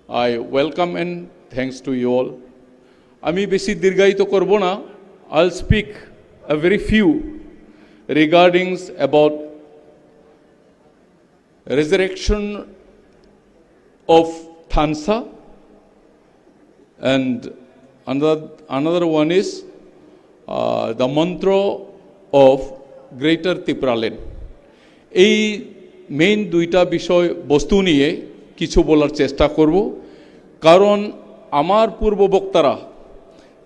I welcome and thanks to you all. আমি বেশি দীর্ঘায়িত করব না। I'll speak a very few regardings about resurrection of Thansa and another, another one is uh, the mantra of Greater Tipraland. এই মেইন দুইটা বিষয় বস্তু নিয়ে কিছু বলার চেষ্টা করব, কারণ আমার পূর্ববক্তারা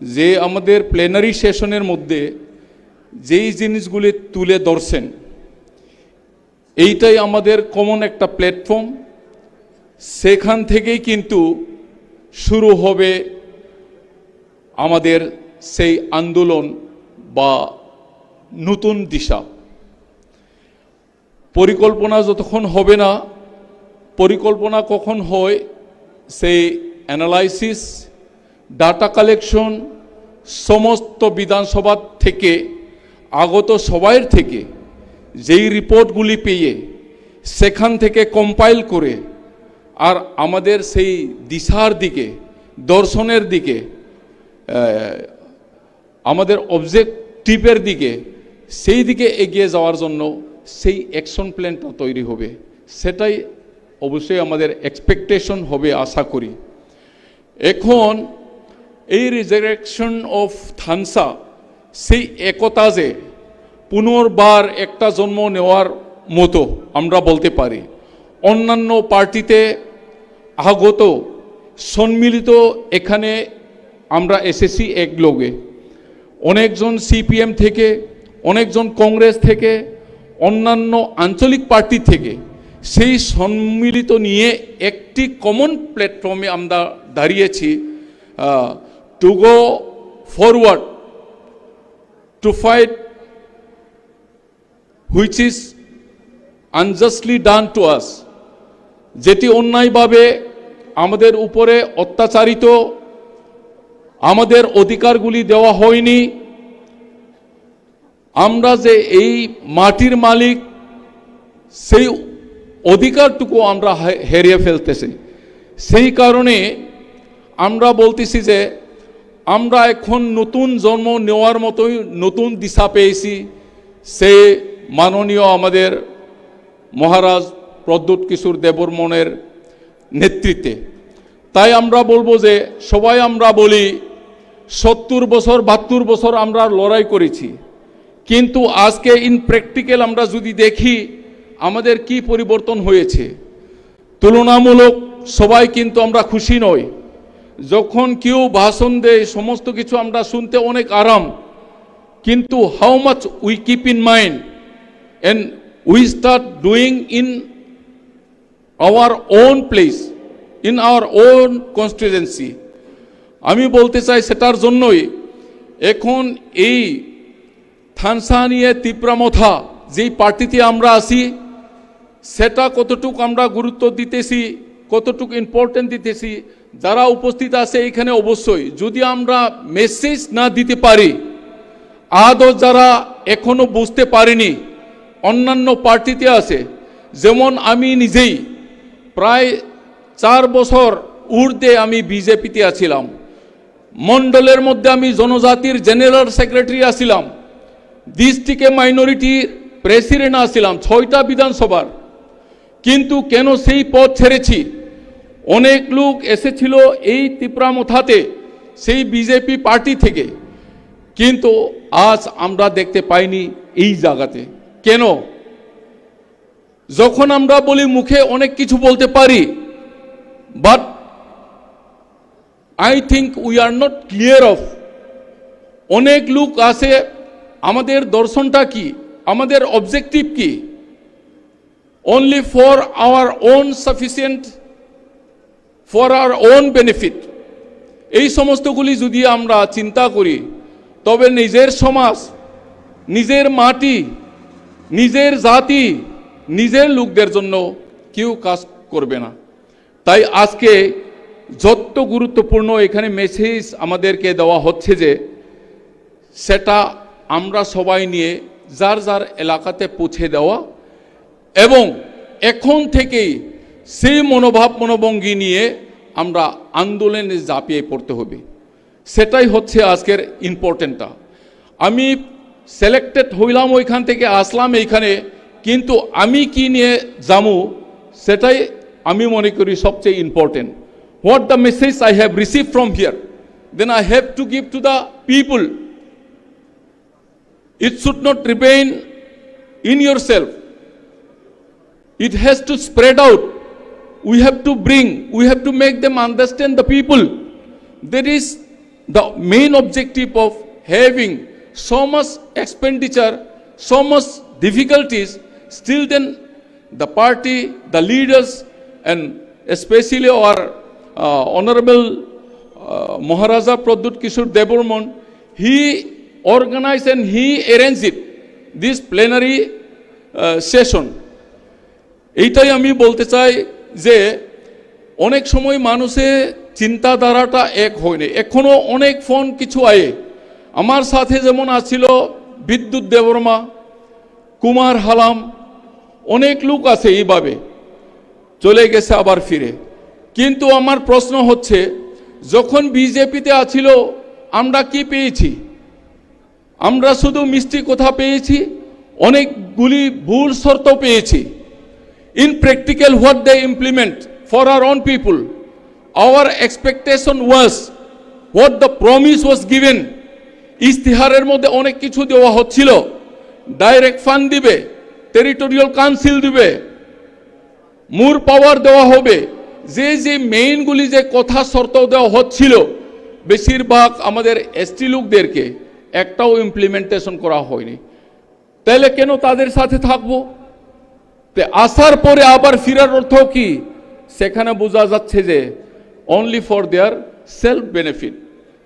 যে আমাদের প্লেনারি সেশনের মধ্যে যেই জিনিসগুলি তুলে ধরছেন, এইটাই আমাদের কমন একটা প্ল্যাটফর্ম। সেখান থেকেই কিন্তু শুরু হবে আমাদের সেই আন্দোলন বা নতুন দিশা। পরিকল্পনা যতক্ষণ হবে না, পরিকল্পনা কখন হয়, সেই অ্যানালাইসিস, ডাটা কালেকশন, সমস্ত বিধানসভা থেকে আগত সবাইর থেকে যেই রিপোর্টগুলি পেয়ে সেখান থেকে কম্পাইল করে আর আমাদের সেই দিশার দিকে, দর্শনের দিকে, আহ, আমাদের অবজেক্টিভের দিকে, সেই দিকে এগিয়ে যাওয়ার জন্য সেই অ্যাকশন প্ল্যানটা তৈরি হবে। সেটাই অবশ্যই আমাদের এক্সপেকটেশন হবে, আশা করি। এখন এই রিজারেকশন অফ থানসা, সেই একতা যে পুনর্বার একটা জন্ম নেওয়ার মতো আমরা বলতে পারি। অন্যান্য পার্টিতে আগত সম্মিলিত এখানে আমরা এসেছি এক লগে, অনেকজন সিপিএম থেকে, অনেকজন কংগ্রেস থেকে, অন্যান্য আঞ্চলিক পার্টি থেকে, সেই সম্মিলিত নিয়ে একটি কমন প্ল্যাটফর্মে আমরা দাঁড়িয়েছি, to go forward to fight which is unjustly done to us, যেটি অন্যায়ভাবে আমাদের উপরে অত্যাচারিত, আমাদের অধিকারগুলি দেওয়া হয়নি। আমরা যে এই মাটির মালিক, সেই অধিকারটুকু আমরা হে- হেরিয়ে ফেলতেছি। সেই কারণে আমরা বলতেছি যে আমরা এখন নতুন জন্ম নেওয়ার মতোই নতুন দিশা পেয়েছি। সেই মাননীয় আমাদের মহারাজ প্রদ্যুৎ কিশোর দেববর্মনের নেতৃত্বে। তাই আমরা বলবো যে সবাই আমরা বলি, সত্তর বছর, বাহাত্তর বছর আমরা লড়াই করেছি, কিন্তু আজকে ইন প্র্যাকটিক্যাল আমরা যদি দেখি, আমাদের কি পরিবর্তন হয়েছে। তুলনামূলক সবাই কিন্তু আমরা খুশি নই। যখন কেউ ভাষণ দেয়, সমস্ত কিছু আমরা শুনতে অনেক আরাম, কিন্তু how much we keep in mind and we start doing in our own place, in our own constituency, আমি বলতে চাই সেটার জন্যই এখন এই থানসানিয়া তিপ্রা মথা যেই পার্টিতে আমরা আছি, সেটা কতটুকু আমরা গুরুত্ব দিতেছি, কতটুকু ইম্পর্টেন্ট দিতেছি, যারা উপস্থিত আছে এখানে, অবশ্যই যদি আমরা মেসেজ না দিতে পারি, আদৌ যারা এখনো বুঝতে পারেনি, অন্যান্য পার্টিতে আছে, যেমন আমি নিজেই প্রায় চার বছর ঊর্ধ্বে আমি বিজেপিতে আছিলাম, মণ্ডলের মধ্যে আমি জনজাতির জেনারেল সেক্রেটারি আছিলাম, ডিস্ট্রিক্টে মাইনরিটির প্রেসিডেন্ট আছিলাম ছয়টা বিধানসভার। কিন্তু কেন সেই পদ ছেড়েছি? অনেক লোক এসেছিল এই তিপ্রা মথাতে সেই বিজেপি পার্টি থেকে, কিন্তু আজ আমরা দেখতে পাইনি এই জায়গাতে। কেন? যখন আমরা বলি মুখে অনেক কিছু বলতে পারি, but I think we are not clear of অনেক লোক আছে, আমাদের দর্শনটা কি, আমাদের অবজেক্টিভ কি? Only for our own sufficient, for our own benefit, এই সমস্তগুলি যদি আমরা চিন্তা করি, তবে নিজের সমাজ, নিজের মাটি, নিজের জাতি, নিজের লোকদের জন্য কেউ কাজ করবে না। তাই আজকে যত গুরুত্বপূর্ণ এখানে মেসেজ আমাদেরকে দেওয়া হচ্ছে যে সেটা আমরা সবাই নিয়ে যার যার এলাকাতে পৌঁছে দেওয়া এবং এখন থেকেই সেই মনোভাব মনোভঙ্গি নিয়ে আমরা আন্দোলনে ঝাঁপিয়ে পড়তে হবে। সেটাই হচ্ছে আজকের ইম্পর্টেন্টটা। আমি সিলেক্টেড হইলাম, ওইখান থেকে আসলাম এইখানে, কিন্তু আমি কি নিয়ে যাবো, সেটাই আমি মনে করি সবচেয়ে important. What the message I have received from here, then I have to give to the people. It should not remain in yourself. It has to spread out. We have to bring, we have to make them understand the people. That is the main objective of having so much expenditure, so much difficulties. Still then, the party, the leaders, and especially our uh, Honorable uh, Maharaja Pradyut Kishore Debbarman, he organized and he arranged it, this plenary uh, session. এইটাই আমি বলতে চাই যে অনেক সময় মানুষের চিন্তাধারাটা এক হয় না। এখনো অনেক ফোন কিছু আয়ে। আমার সাথে যেমন আছিল বিদ্যুৎ দেববর্মা, কুমার হালাম, অনেক লোক আছে এইভাবে চলে গেছে আবার ফিরে। কিন্তু আমার প্রশ্ন হচ্ছে, যখন বিজেপিতে আছিল, আমরা কি পেয়েছি? আমরা শুধু মিষ্টি কথা পেয়েছি, অনেকগুলি ভুল শর্ত পেয়েছি। In practical, what they implement for our own people, our expectation was, what the promise was given. ইস্তিহারের মধ্যে অনেক কিছু দেওয়া হচ্ছিল, ডাইরেক্ট ফান্ড দিবে, টেরিটোরিয়াল কাউন্সিল দিবে, মোর পাওয়ার দেওয়া হবে। যে যে মেইনগুলি যে কথা শর্ত দেওয়া হচ্ছিল, বেশিরভাগ আমাদের এসটি লোকদেরকে, একটাও ইমপ্লিমেন্টেশন করা হয়নি। তাহলে কেন তাদের সাথে থাকবো? তে আসার পরে আবার ফিরার অর্থ কি? সেখানে বোঝা যাচ্ছে যে only for their self benefit,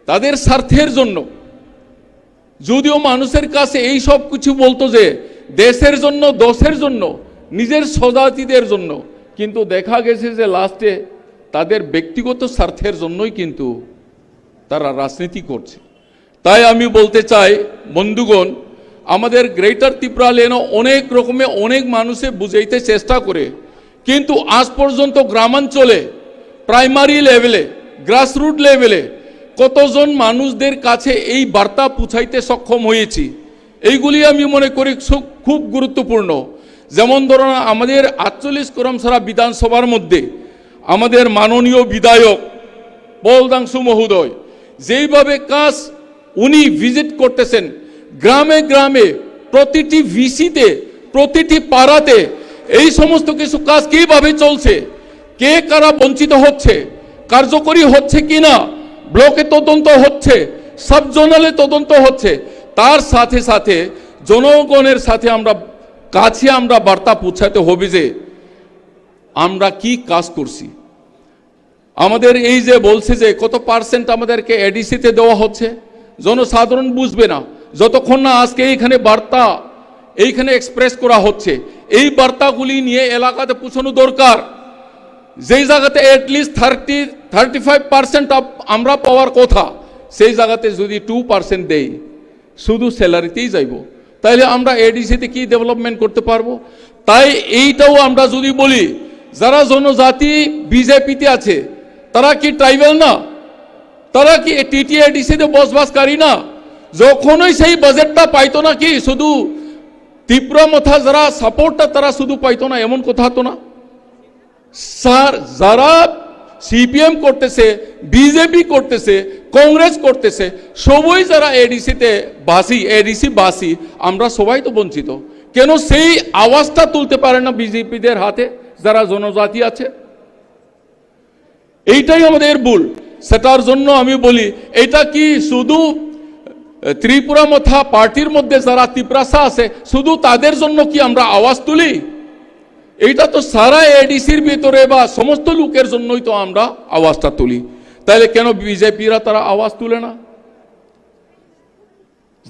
তাদের স্বার্থের জন্য। যদিও মানুষের কাছে এই সব কিছু বলতো যে দেশের জন্য, দশের জন্য, নিজের স্বজাতিদের জন্য, কিন্তু দেখা গেছে যে লাস্টে তাদের ব্যক্তিগত স্বার্থের জন্যই কিন্তু তারা রাজনীতি করছে। তাই আমি বলতে চাই বন্ধুগণ, আমাদের গ্রেটার ত্রিপুরা লেনও অনেক রকমে অনেক মানুষে বুঝাইতে চেষ্টা করে, কিন্তু আজ পর্যন্ত গ্রামাঞ্চলে, প্রাইমারি লেভেলে, গ্রাসরুট লেভেলে কতজন মানুষদের কাছে এই বার্তা পৌঁছাইতে সক্ষম হয়েছি, এইগুলি আমি মনে করি সু-, খুব গুরুত্বপূর্ণ। যেমন ধরুন, আমাদের আটচল্লিশ করমছড়া বিধানসভার মধ্যে আমাদের মাননীয় বিধায়ক পল দাংশু মহোদয় যেইভাবে কাজ উনি ভিজিট করতেছেন, গ্রামে গ্রামে, প্রতিটি ভিসিতে, প্রতিটি পাড়াতে এই সমস্ত কিছু কাজ কিভাবে চলছে, কে কারা বঞ্চিত হচ্ছে, কার্যকরী হচ্ছে কিনা, ব্লকে তদন্ত হচ্ছে, সাব জোনালে তদন্ত হচ্ছে, তার সাথে সাথে জনগণের সাথে আমরা কাছে আমরা বার্তা পৌঁছাতে হবে যে আমরা কি কাজ করছি। আমাদের এই যে বলছে যে কত পার্সেন্ট আমাদেরকে এডিসিতে দেওয়া হচ্ছে, জনসাধারণ বুঝবে না যতক্ষণ না আজকে এইখানে বার্তা এইখানে এক্সপ্রেস করা হচ্ছে। এই বার্তাগুলি নিয়ে এলাকাতে পৌঁছানো দরকার। যেই জায়গাতে at least thirty thirty five percent আমরা পাওয়ার কথা, সেই জায়গাতে যদি টু পার্সেন্ট দেই, শুধু স্যালারিতেই যাইব, তাইলে আমরা এডিসিতে কি ডেভেলপমেন্ট করতে পারবো? তাই এইটাও আমরা যদি বলি, যারা জনজাতি বিজেপিতে আছে, তারা কি ট্রাইবাল না? তারা কি টিটিএডিসিতে বসবাসকারী না? যখনই সেই বাজেটটা পাইতো না, কি শুধু ত্রিপুরা মথা যারা সাপোর্টটা তারা শুধু পাইতো না, এমন কথা তো না। স্যার, যারা সিপিএম করতেছে, বিজেপি করতেছে, কংগ্রেস করতেছে, সবই যারা এডিসিতে বাসি, এডিসি বাসি, আমরা সবাই তো বঞ্চিত। কেন সেই আওয়াজটা তুলতে পারে না বিজেপিদের হাতে, যারা জনজাতি আছে? এইটাই আমাদের ভুল। সেটার জন্য আমি বলি, এটা কি শুধু ত্রিপুরা মথা পার্টির মধ্যে যারা তিপ্রাসা আছে, শুধু তাদের জন্য কি আমরা আওয়াজ তুলি? এইটা তো সারা এডিসির ভিতরে বা সমস্ত লোকের জন্যই তো আমরা আওয়াজটা তুলি। তাহলে কেন বিজেপিরা তারা আওয়াজ তুলে না?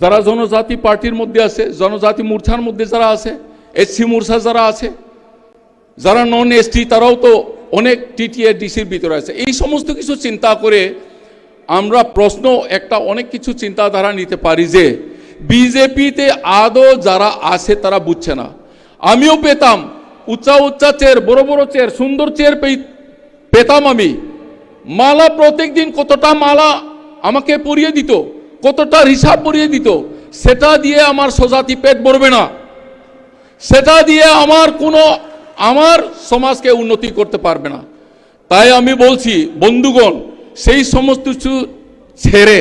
যারা জনজাতি পার্টির মধ্যে আছে, জনজাতি মোর্চার মধ্যে যারা আছে, এসসি মোর্চা যারা আছে, যারা নন এসটি, তারাও তো অনেক টিটিএডিসির ভিতরে আছে। এই সমস্ত কিছু চিন্তা করে আমরা প্রশ্ন একটা, অনেক কিছু চিন্তাধারা নিতে পারি যে বিজেপিতে আদৌ যারা আছে তারা বুঝছে না। আমিও পেতাম উচ্চা উচ্চা চেয়ার, বড় বড় চেয়ার, সুন্দর চেয়ার পেতাম আমি। মালা প্রত্যেক দিন কতটা মালা আমাকে পরিয়ে দিত, কতটা রিসা পরিয়ে দিত, সেটা দিয়ে আমার স্বজাতি পেট ভরবে না, সেটা দিয়ে আমার কোনো, আমার সমাজকে উন্নতি করতে পারবে না। তাই আমি বলছি বন্ধুগণ, সেই সমস্ত কিছু ছেড়ে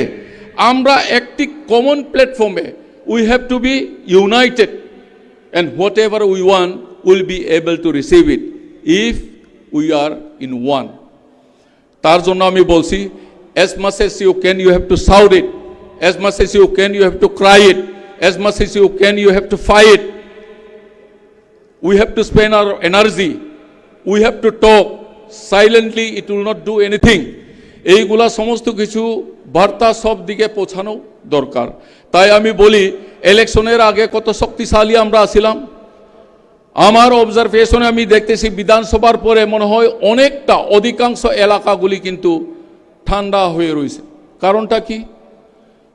আমরা একটি কমন প্ল্যাটফর্মে, we have to be united, and whatever we want, we'll be able to receive it if we are in one. তার জন্য আমি বলছি, as much as you can, you have to shout it, as much as you can, you have to cry it, as much as you can, you have to fight. We have to spend our energy, we have to talk. Silently it will not do anything. এইগুলা সমস্ত কিছু বার্তা সব দিকে পৌঁছানো দরকার। তাই আমি বলি, ইলেকশনের আগে কত শক্তিশালী আমরা আছিলাম। আমার অবজারভেশনে আমি দেখতেছি, বিধানসভার পরে মনে হয় অনেকটা, অধিকাংশ এলাকাগুলি কিন্তু ঠান্ডা হয়ে রয়েছে। কারণটা কি?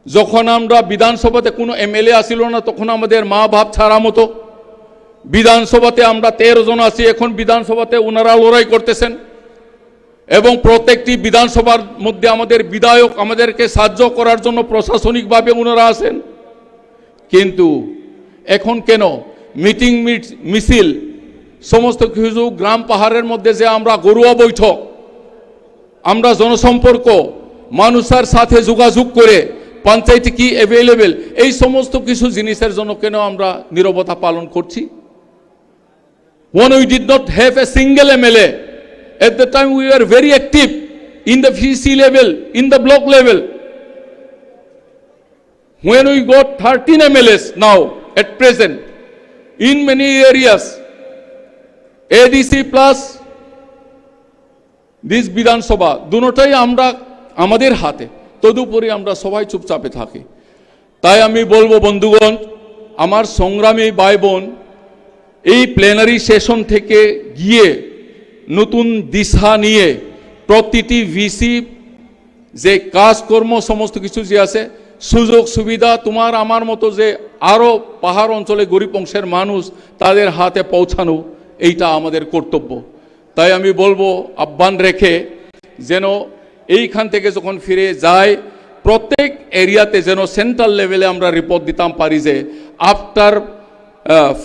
যখন আমরা বিধানসভাতে কোনো এমএলএ আসিল না, তখন আমাদের মা বাপ ছাড়া মতো। বিধানসভাতে আমরা তেরো জন আছি, এখন বিধানসভাতে ওনারা লড়াই করতেছেন এবং প্রত্যেকটি বিধানসভার মধ্যে আমাদের বিধায়ক আমাদেরকে সাহায্য করার জন্য প্রশাসনিকভাবে ওনারা আছেন। কিন্তু এখন কেন মিটিং মিট-, মিছিল, সমস্ত কিছু গ্রাম পাহাড়ের মধ্যে যে আমরা ঘরোয়া বৈঠক, আমরা জনসম্পর্ক, মানুষের সাথে যোগাযোগ করে পঞ্চায়েতে কি অ্যাভেলেবল, এই সমস্ত কিছু জিনিসের জন্য কেন আমরা নীরবতা পালন করছি? When we did not have a single MLA, at the time we were very active in the VC level, in the block level. When we got thirteen MLS now, at present, in many areas, ADC plus this বিধানসভা, দুটোটাই আমরা, আমাদের হাতে। তদুপরি আমরা সবাই চুপচাপে থাকি। তাই আমি বলবো বন্ধুগণ, আমার সংগ্রামী ভাই বোন, এই প্লেনারি সেশন থেকে গিয়ে নতুন দিশা নিয়ে প্রতিটি ভিসি যে কাজকর্ম সমস্ত কিছু যে আছে, সুযোগ সুবিধা তোমার আমার মতো যে আরও পাহাড় অঞ্চলে গরিব অংশের মানুষ, তাদের হাতে পৌঁছানো, এইটা আমাদের কর্তব্য। তাই আমি বলবো, আহ্বান রেখে যেন এইখান থেকে যখন ফিরে যায়, প্রত্যেক এরিয়াতে যেন সেন্ট্রাল লেভেলে আমরা রিপোর্ট দিতাম পারি যে after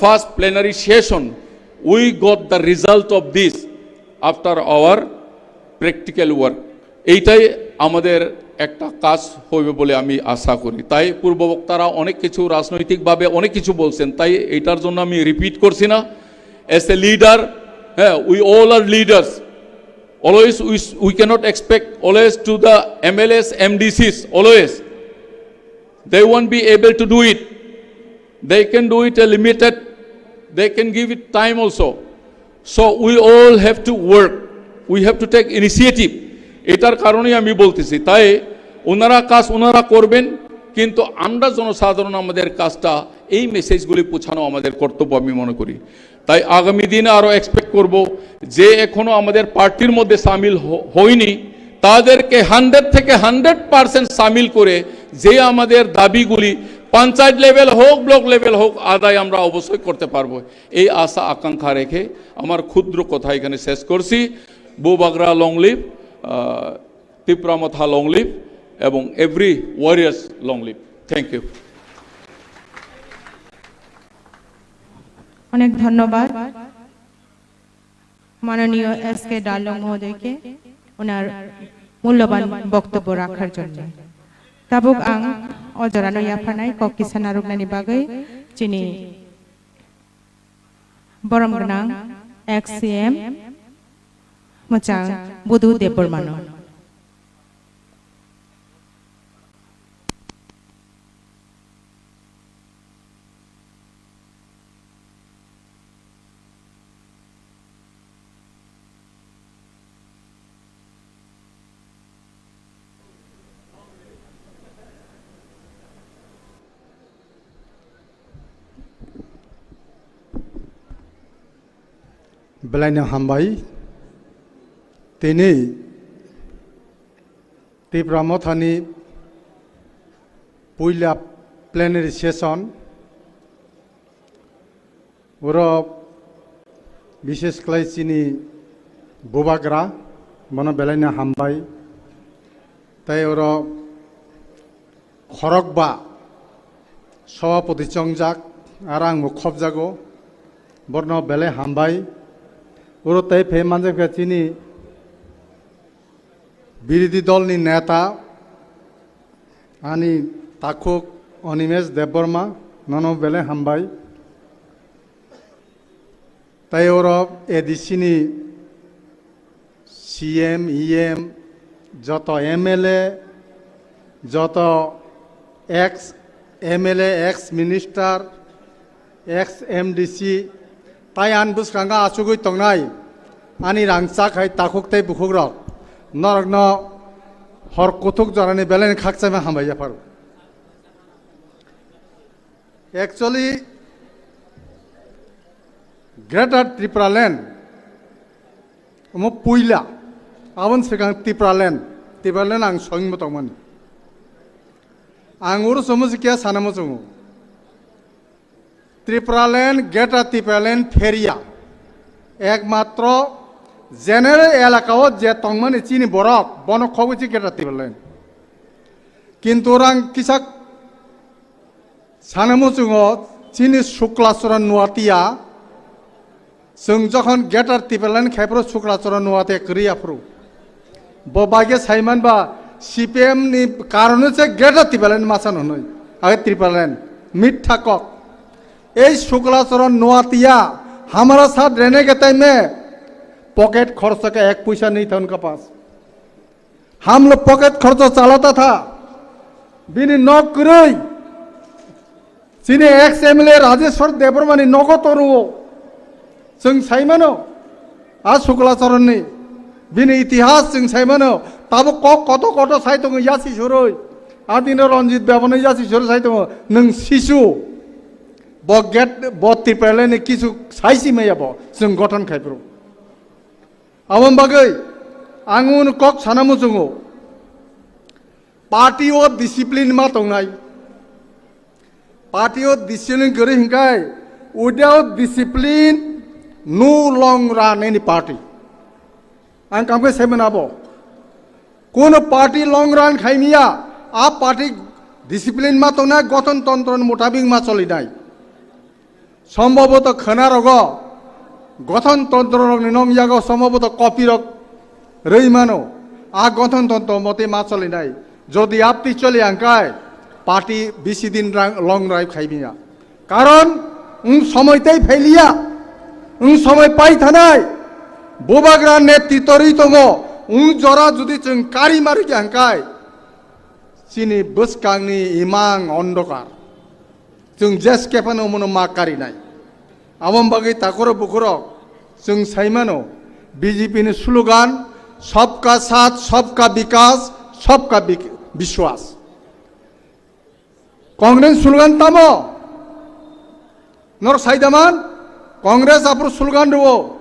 first plenary session we got the result of this after our practical work. এইটাই আমাদের একটা কাজ হবে বলে আমি আশা করি। তাই পূর্ববক্তারা অনেক কিছু রাজনৈতিকভাবে অনেক কিছু বলছেন, তাই এইটার জন্য আমি রিপিট করছি না। As a leader, হ্যাঁ, we all are leaders. Always we, we cannot expect always to the MLS, এমডিসিস, always they won't be able to do it. They can do it a limited, they can give it time also. So we all have to work, we have to take initiative. এটার কারণেই আমি বলতেছি। তাই ওনারা কাজ ওনারা করবেন, কিন্তু আমরা জনসাধারণ আমাদের কাজটা, এই মেসেজগুলি পৌঁছানো আমাদের কর্তব্য আমি মনে করি। তাই আগামী দিনে আরও এক্সপেক্ট করব যে এখনো আমাদের পার্টির মধ্যে সামিল হ-, হয়নি, তাদেরকে হান্ড্রেড থেকে হান্ড্রেড পার্সেন্ট সামিল করে যে আমাদের দাবিগুলি পঞ্চায়েত লেভেল হোক, ব্লক লেভেল হোক, আদায় আমরা অবশ্যই করতে পারবো। এই আশা আকাঙ্ক্ষা রেখে আমার ক্ষুদ্র কথা এখানে শেষ করছি। বুবাগ্রা long live, Tipra Motha long live এবং every warriors long live. Thank you. অনেক ধন্যবাদ মাননীয় এস কে ডালং মহোদয়কে ওনার মূল্যবান বক্তব্য রাখার জন্য। Tabuk ang o jorano yapharnai kok kisa narwknani bagwi chini borom gwnang ex C M mwchang Budu Debbarmano. Belaino hambai. Tini Tipra Mothani puila plenary session, oro bises khlai chini bubagra, bono belaino hambai. Tai oro khorokba sobapoti chongjak, aro ang bo khobjago, borno belai hambai. Oro tai phai manjakha chini birodhi dolni neta, ani takhuk Animesh Debbarma, nono belai hambai. Tai oro A D C ni C M, E M, joto M L A, joto ex M L A, ex minister, ex M D C, tai ani bwskango achugwi tongnai ani rangchak hai takhuk tei bukhukrok, norokno hor kuthuk jorani belai khakchangma hambai yapharo. Actually, Greater Tipraland omo puila, aboni swkang Tipraland, Tipraland ang soingmo tongmani. Ang oro somo sikya sana mo chungo. Tipraland, Greater Tipraland pheria. Ekmatro general elaka o je tongmani chini borok, bono khogwi chi Greater Tipraland. Kintu orang kisak sana muchungo chini Sukla Charan Noatia, chwng jokhon Greater Tipraland khaipro Sukla Charan Noatia kwrwi aphuru. Bo bagwi saiman ba C P M ni karone se Greater Tipraland masa nonoi. Age Tipraland. Mitha kok. Ei Sukla Charan Noatia, hamara saath rehne ke time mein pocket kharcha ka ek paisa nahi tha unka paas. Ham log pocket kharcha chalata tha. Bini nok kwrwi. Chini ex M L A Rajeshwar Debbarmani nogo toruo. Chwng saimano. A Sukla Charanni. Bini itihas chwng saimano. Tabuk kok koto koto sai tongo yasi surui. A dino Ranjit Bebano yasi surui sai tongo. Nwng sisu. Bo get, bo Tipralandni kisu saisi maya bo. Chwng gothon khaipro. Aboni bagwi ang unu kok sana muchungo. Party o discipline ma tongnai. Party o discipline kwrwi hinkai, without discipline, no long run any party. Ang kamkhe saiman abo. Kono party long run khaimiya, a party discipline ma tongnai, gothon tontro mutabik ma cholinai. Sombhoboto khwnarogo gothon tontrorokni nong yago sombhoboto kopirok rwi mano. A gothon tontro mote ma cholinai. Jodi apti choli angkai, party bisi din rang long drive khaibiya. Karon wng somoi tei phailiya, wng somoi pai thanai. Bubagra netrito rwi tongo, wng jora jodi chwng kari mari khe angkai, chini bwskangni imang ondokar. Chwng jeske phano omono ma karinai. Aboni bagwi takoro bukhurok chwng saimano B J P ni slogan, "Sabka Saath, Sabka Vikas, Sabka Vik-, Vishwas." Congress slogan tamo? Nor saidaman? Congress aphuru slogan rwo.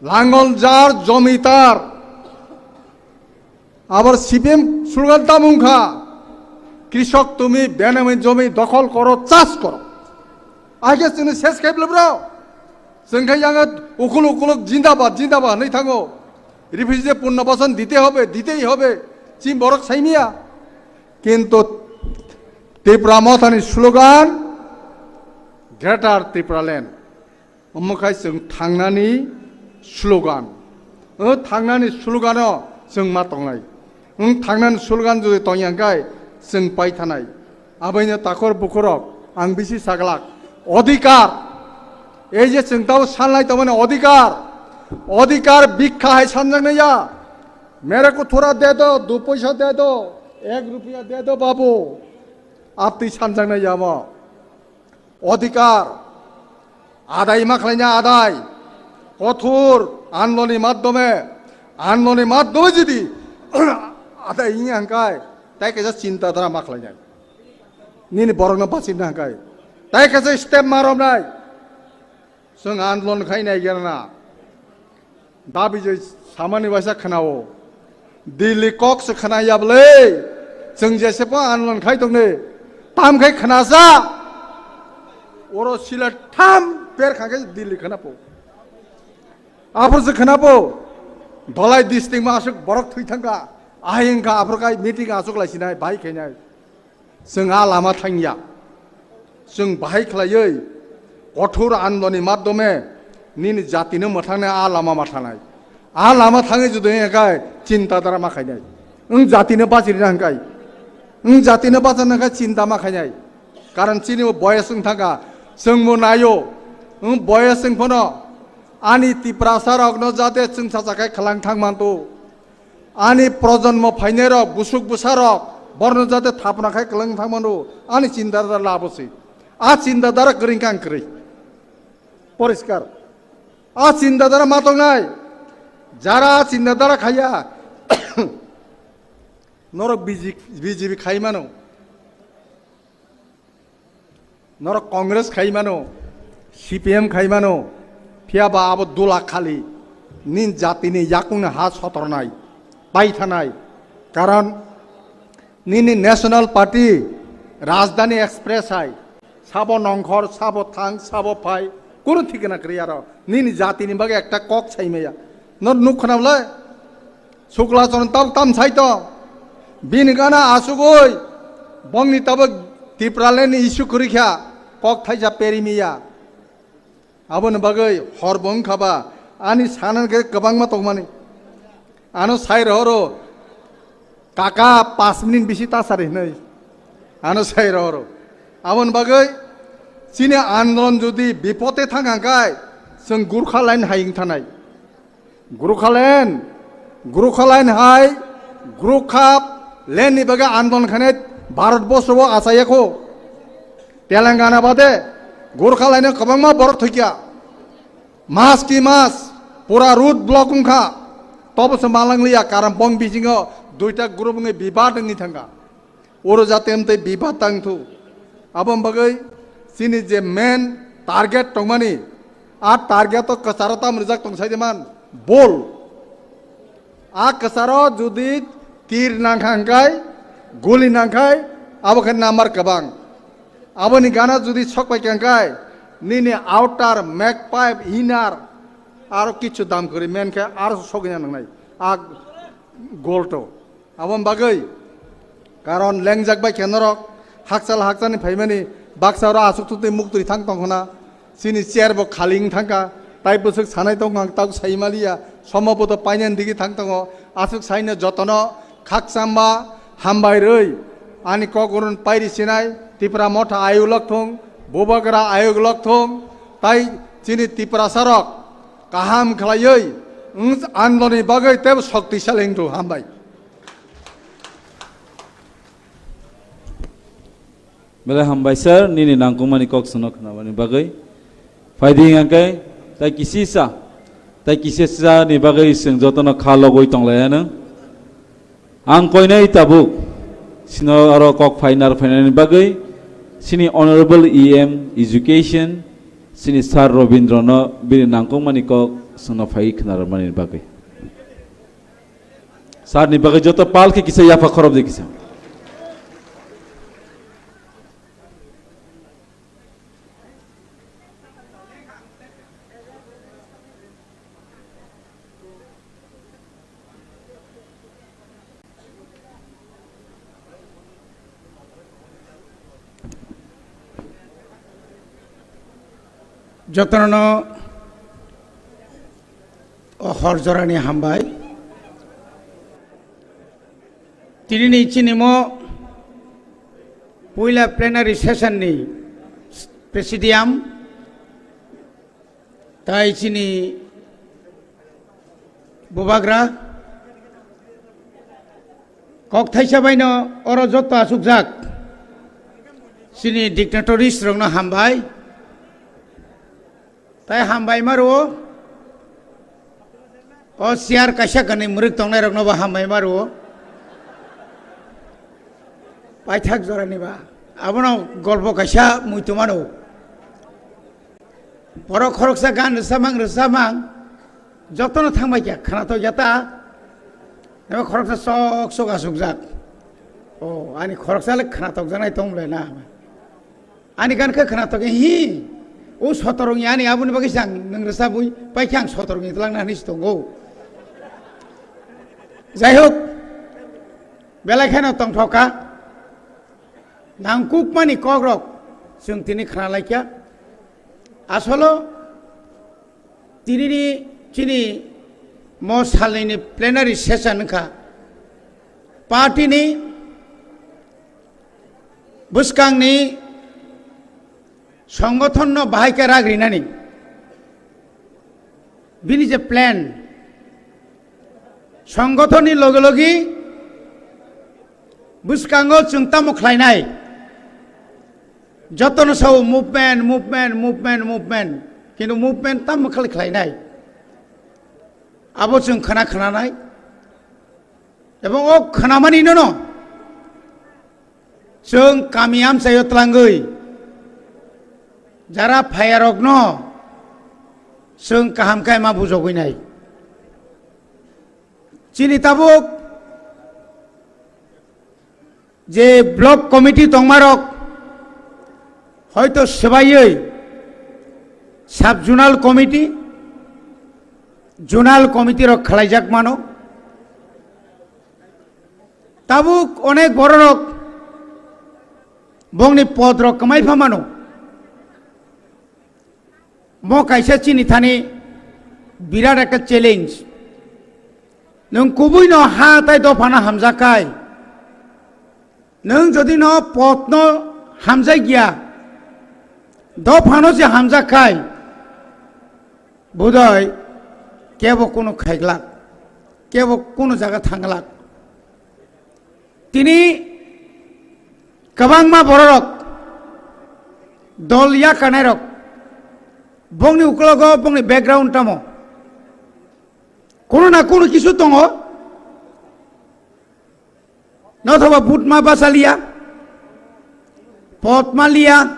Langol jar, jomi tar. Abar C P M slogan tamo wngkha, "Krishok tumi, benami jomi dokhol koro, chas koro." Aike chwngno ses khai bwlai bro. Chwng khai yang ukhul ukhulok jindabad, jindabad hwnwi thango. Refugee punno basan dite hobe, ditehi hobe. Chini borok saimiya. Kintu Tipra Mothani slogan, Greater Tipraland. Omo khai chwng thangnani slogan. O thangnani slogano chwng ma tongnai. Wng thangnani slogan jodi tongya hwnkhe chwng pai thanai. Abaino takhor bukhurok ang bisi saglak. Odhikar. Ei je chwng tabo sanlai tongmani odhikar. Odhikar bhikkha hai sanjaknai ya. Mere ko thora de do, du paisa de do, ek rupiya de do babu. Aptwi sanjaknai ya mo. Odhikar adai ma khlaina adai, kothor andoloni maddhome, andoloni maddhome jodi adai wngya hwnkhe, tai kaisa chinta dhara ma khlainai, nini borokno bachina hwnkhe, tai kaisa step ma romnai. Chwng andolon khai nai gerna. Dabi joi samani waisa khnao. Delhi kok se khna ya bwlai. Chwng jese po andolon khai tongne. Tam khai khna sa. Oro sila tham per kha khe Delhi khna po. Aphuru se khna po. Dholai district ma aswk borok thwi thangka. Ahai wngkha aphuru kai meeting aswk lai sinai bai khainai. Chwng a lama thangya. Chwng bahai khlaiwi kothor andoloni madhyome nini jatino mwthangnai a lama ma thanai. A lama thangwi jodi wngya khe chinta dara ma khainai. Wng jatino bachirina hwnkhe. Wng jatino bachana hwnkhe chinta ma khainai. Karon chini bo boyes wng thangkha. Chwngbo naio. Wng boyes wng phano ani Tiprasa rokno jate chwngsacha khe khwlang thang manto. Ani projonmo phainai rok, busuk bwsa rok, borno jate thapna khai kwlwng thang mano, ani chinta dara labo se. A chinta dara kwrwi kang kwrwi. Poriskar. A chinta dara ma tongnai. Jara a chinta dara khaya. Norok B J P, B J P khai mano. Norok Congress khai mano, C P M khai mano, phiya ba abo dula khali, nin jatini yakungni ha sotornai, paithanai. Karon nini National Party, Rajdhani Express hai, sabo nongkhor, sabo thang, sabo phai, kunu thikna kwrwi aro. Nini jatini bagwi ekta kok sai maya. Nor nuk khna bwlai? Sukla chwng tabuk tam sai to. Bini gana asugoi. Bongni tabuk Tipraland ni issue kwrwi kha. Kok thaisa peri miya. Aboni bagwi hor bo wngkha ba. Ani sanan khe kwbangma tongmani. Ano sai rohoro. Kaka pas minute bisi ta sari hinwi. Ano sai rohoro. Aboni bagwi chini andolon jodi bipote thang hangkai, chwng Gurkha line hai wng thanai. Gurkha line, Gurkha line hai, Gurkha line ni bagwi andolon khainai Bharat borsho o achaiya kho. Telangana bade Gurkha line o kwbangma borok thwikya. Mas ki mas, pura road block wngkha. Tobo se malang liya, karon bong bisingo duita group wngwi bibad wngwi thangkha. Oro jate amtwi bibad tang thu. Aboni bagwi chini je main target tongmani, a target o kwcharo tam rijak tong sai de man, bol. A kwcharo jodi tir nangkha hwnkhe, guli nangkhe, abo khe number kwbang. Aboni gana jodi sok pai kha hwnkhe, nini outer, magpipe, inner, aro kichu dam kwrwi main khe aro sogwina nangnai. A goal to. Aboni bagwi, karon lengjak bai khe norok, hakchal hakchalni phaimani, baksa oro aswk thutwi muktwi thang tong khna, chini chair bo khali wng thangkha, tai bwswk sanai tong ang tabuk sai maliya, somo bo to painani digi thang tongo, aswk saino jotono khakchangma hambai rwi, ani kok urun pairi sinai, Tipra Motha ayuk lok thung, Bubagra ayuk lok thung, tai chini Tiprasa rok kaham khlaiwi, wng andoloni bagwi teibo shoktisali wng thung, hambai. Belai hambai sir, nini nangkukmani kok sono khnamani bagwi. Phaidi hwnkhe, tai kisisa, tai kisisa ni bagwi chwng jotono kha logwi tonglaiyano. Ang koinai tabuk, sino aro kok phainar phainani bagwi, sini Honorable E M Education, sini Sir Robindro no bini nangkukmani kok sono phai khnarmani bagwi. Sir ni bagwi joto pal khe kisa yapha khorop di kisa. Jotono o hor jorani hambai. Tinini chini mo puila plenary session ni presidium tai chini bubagra kok thaisa baino oro joto asukjak chini dignitaries rokno hambai. Tai hambai ma rwo. O chair kaisa kanwi mwrwk tongnai rokno bo hambai ma rwo. Paithak jorani ba. Abono golpo kaisa muitu mano. Borok khoroksa gan rwsamang rwsamang jotono thangbai kha, khwnatok ya ta? Eba khoroksa sok sok asukjak. O, ani khoroksa le khwnatok janai tong le na. Ani gan khe khwnatok hi. O sotorong ya ani aboni bagwi sang nang rwsabwi pai khe ang sotorong ni tlang na hinwi tongo. Jai hok, belai kheno tongthok kha. Nangkukmani kokrok chwng tini khna laikha. Asolo tinini chini mo salnini plenary session wngkha. Party ni bwskangni songothono bahai khe ragrinani. Bini je plan, songothono logi logi bwskango chwng tamo khlainai, jotono sao movement, movement, movement, movement, kintu movement tamo khlai khlainai, abo chwng khna khnanai, ebong o khnamani nono chwng kami amchaio tlangwi jara phayarokno chwng kaham khe ma bujogwi nai. Chini tabuk je block committee tongmarok hoito swbaiwi sub zonal committee, zonal committee rok khlaijak mano. Tabuk onek bororok bongni podrok kwmai pha mano. Mo kaisa chini thani birat ekta challenge. Nwng kubui no ha tai dophano hamjak khai, nwng jodi no pod no hamjak ya, dophano se hamjak khai, budoi kebo kunu khaiglak, kebo kunu jaga thanglak. Tini kwbangma bororok dol yakanairok bongni uklogo bongni background tamo? Kunu na kunu kisu tongo. Nothoba but ma basa liya, pod ma liya,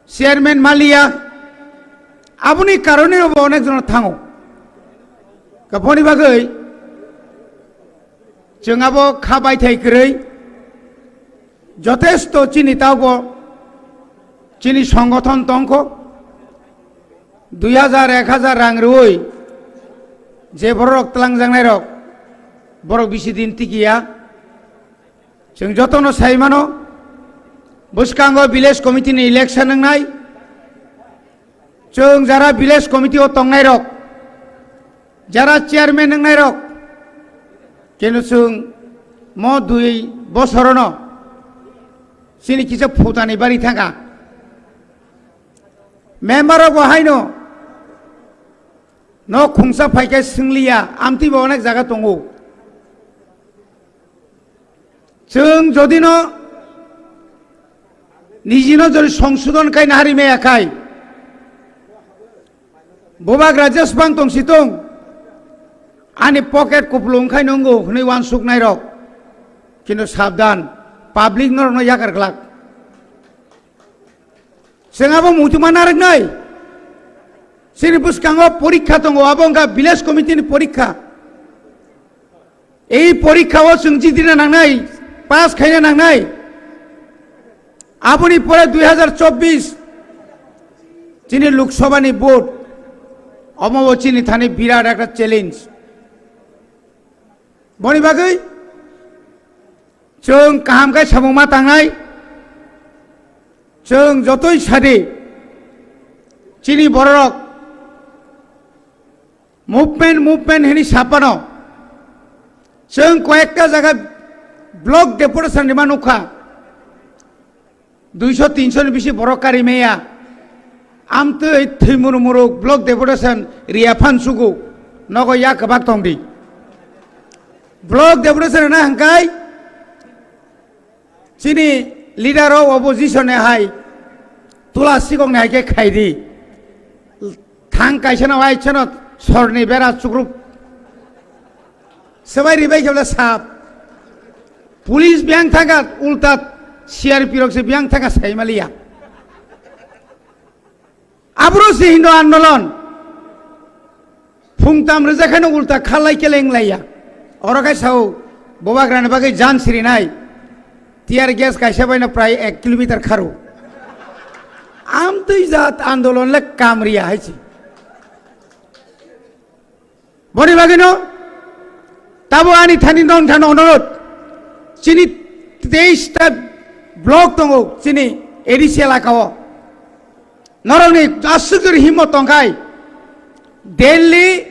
chairman ma liya, aboni karone bo onek jon thango. Kaboni bagwi chwng abo kha baithai kwrwi jotesto chini taubo chini songothon tongkho. Dui hajar, ek hajar rang rwui je bororok tlangjaknairok, borok bisi din tikiya. Chwng jotono sai mano, bwskango village committee ni election wngnai. Chwng jara village committee o tongnairok, jara chairman wngnairok, keno chwng mo dui bosorono chini kisa phutani bari thangkha. Member rok bo haino no khungsa phaikhe swngliya, amtwi bo onek jaga tongo. Chwng jodi no niji no jodi songsodon khai nahari maya khai, bubak Rajesh bang tong si tong, ani pocket kupulung khai nungo hwnwi uansuknai rok, kintu sabdan, public norok no yakar glak. Chwng abo muchungma narwknai. Chini bwskango porikha tongo, abo wngkha village committee ni porikha. Ei porikha o chwng jidina nangnai, pass khaina nangnai. Aboni pore dui hajar chobbish chini Lok Sabha ni vote, omo bo chini thani birat ekta challenge. Boni bagwi chwng kaham khe samung ma tangnai, chwng jotoi sadi chini bororok movement, movement hini sapano chwng koyekta jaga block deputation rima nukha. Duiso tinso ni bisi borok kari maya. Amtwi thwi muru muru block deputation riya phan sugu nogo ya kwbak tong di. Block deputation na hangkai chini leader of opposition e hai tula sikok ni hai khe khai di. Thang kaisa no hai chano sorni bera chukrup. Sebai ribai khe bole sap. Police biyang thangkha ulta C R P rok se biyang thangkha saimaliya. Aboro se Hindu andolon. Phung tam rwjak khe no ulta khalai keleng laiya. Oro khai sao, bubagrani bagwi jan sirinai. Tear gas kaisa baino prai ek kilometer kharo. Amtwi jat andolon le kamriya hai se. Boni bagwino tabo ani thani nongthano onorot, chini teis ta block tongo chini A D C elakao. Norokni aswk jori himmo tongkhai, daily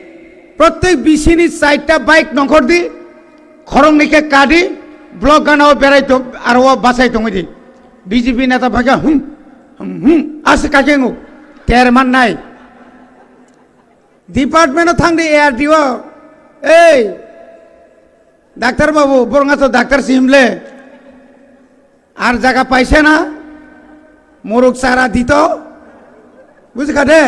prottek bisini chaita bike nongkhor di, khoroknwi khe kadi, block gana o berai to, aro o bachai tongwi di. B J P neta phakha, hum, hum, hum, aswk kake ngo, ter mannai. Department o thang di A R D o. Ei, doctor babu, borok to doctor si himle. Ar jaga paise na? Muruk sara dito. Bujhi kha de?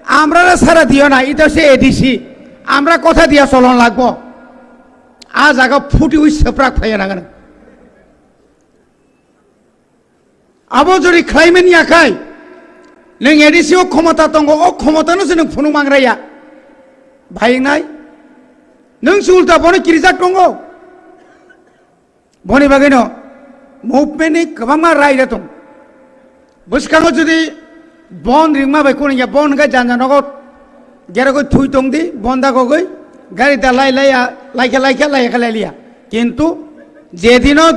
Amra ra sara diyo na, ito se A D C. Amra kotha diya cholon lagbo. A jaga phuti ui seprak phaiya nangani. Abo jori khlaimani yakhai, nwng A D C o khomota tongo, o khomotano se nwng phunuk mangraya. Bhai wngnai? Nwng se ulta bono kirijak tongo. Boni bagwino movement ni kwbangma raida tong. Bwskango jodi bon ringma bai kuningya, bon hwnkhe janja nogo gerogoi thui tongdi, bon dagogoi gari da lai lai ya, laikha laikha laikha lailiya. Kintu jedino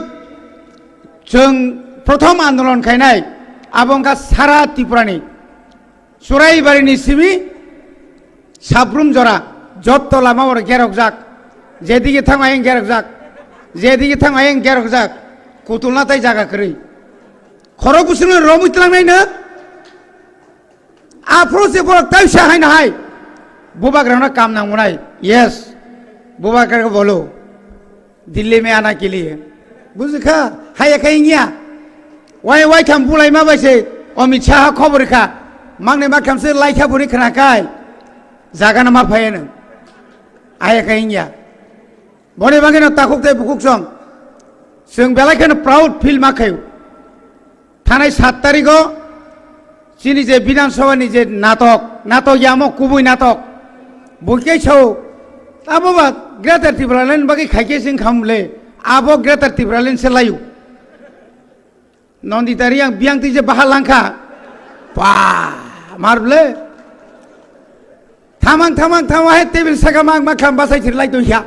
chwng prothom andolon khainai, abo wngkha sara Tripurani Churaibarini simi Sabrum jora, jotto lama oro gerokjak, jedigi thang ayeng gerokjak, jedigi thang ayeng gerokjak, kutulna tai jaga kwrwi. Khorok bwswkno romwi tlangnai no? Aphuru se borok taisa haino hai. Bubagrano kam nangmunai. Yes. Bubagrano bolo. Delhi mein aana ke liye. Bujhi kha? Haya kha wngya. Wai wai kham bulai ma bai se. Amit Shah khobor kha. Mangnai ma kham se lai kha buri khna kai. Jaga na ma phai no. Haya kha wngya. Boni bagwino takhuk tei bukhuk song. Chwng belai kheno proud feel ma khaio. Thanai sat tarigo chini je Bidhan Sabha ni je natok, natok yamo kubui natok. Buikhe sao, abo ba Greater Tipraland bagwi khaikhe sing khamle, abo Greater Tipraland se laio. Nondita Reang biyang twi je baha langkha. Ba, mar ble. Thamang, thamang, thamang, hai table saka mang ma kham basai thir lai tong ya.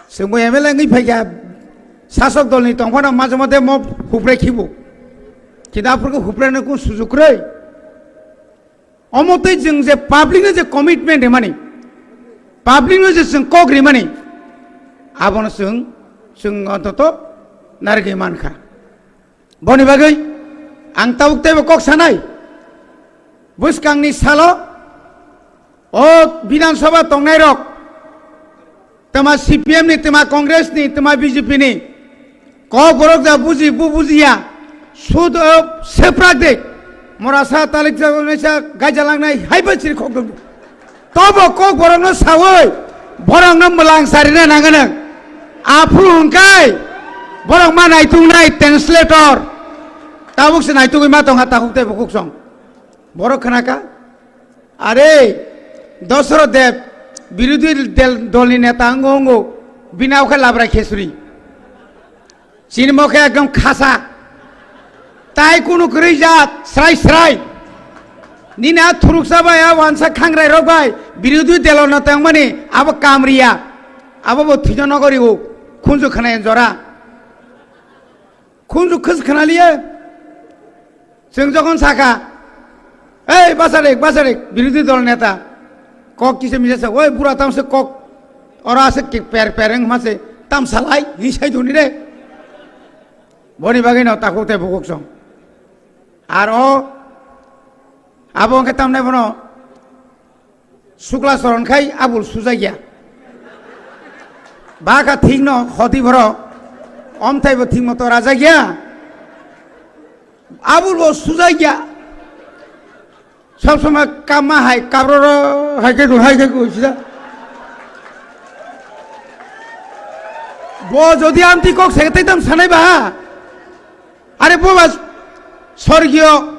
Sengbo M L A ngwi phaikha, sasok dolni tongphano majomate mo hupre khibo. Kintu aphurkhe hupreno kun sujuk kwrwi. Omo tei chwng je public no je commitment rimani, public no je chwng kok rimani, abono chwng, chwng ontoto narigwi mankha. Boni bagwi ang tabuk teibo kok sanai, bwskangni salo o Bidhan Sabha tongnairok, twma C P M ni, twma Congress ni, twma B J P ni, kok borok da buji, bu bujiya, sud, o, seprak de, mora sa talik sa, sa gaja langnai, hai ba chiri khok dong. Tobo kok borokno sawi, borokno mwlang sarina nanganang. Aphuru hwnkai, borok ma naitungnai translator. Tabuk se naitugwi ma tongkha takhuk tei bukhuk song. Borok khna kha, "Are, Dosoro Deb, birodhi del-, dolni neta wngo wngo, bini o khe labra khesuri." Chini mokhe ekdom khasa. Tai kunu kwrwi jat, srai srai. Nini a thuruksa bai, a wansa khangrai rok bai, birodhi delo no tongmani, abo kamriya. Abo bo thwijo nogori o, khunju khwnai jora. Khunju khus khwnaliye. Chwng jokhon sakha, "Ei, basarik, basarik, birodhi dol neta." Kok kisa misa sa, "Oi, bura tamse kok, oro ase ki per per wng mase, tamsalai, hi sai duni re." Boni bagwi no takhuk tei bukhuk song. Ar o, abo wngkhe tamnai bono, Sukla soron khai abul sujakya. Baka thikno hoti borok. Omthai bo thik moto rajakya. Abul bo sujakya. Sob somoi kama hai kabroro hai khe hai khe sida. Bo jodi amti kok sekte tam sanai ba. Are bo ba sorgiyo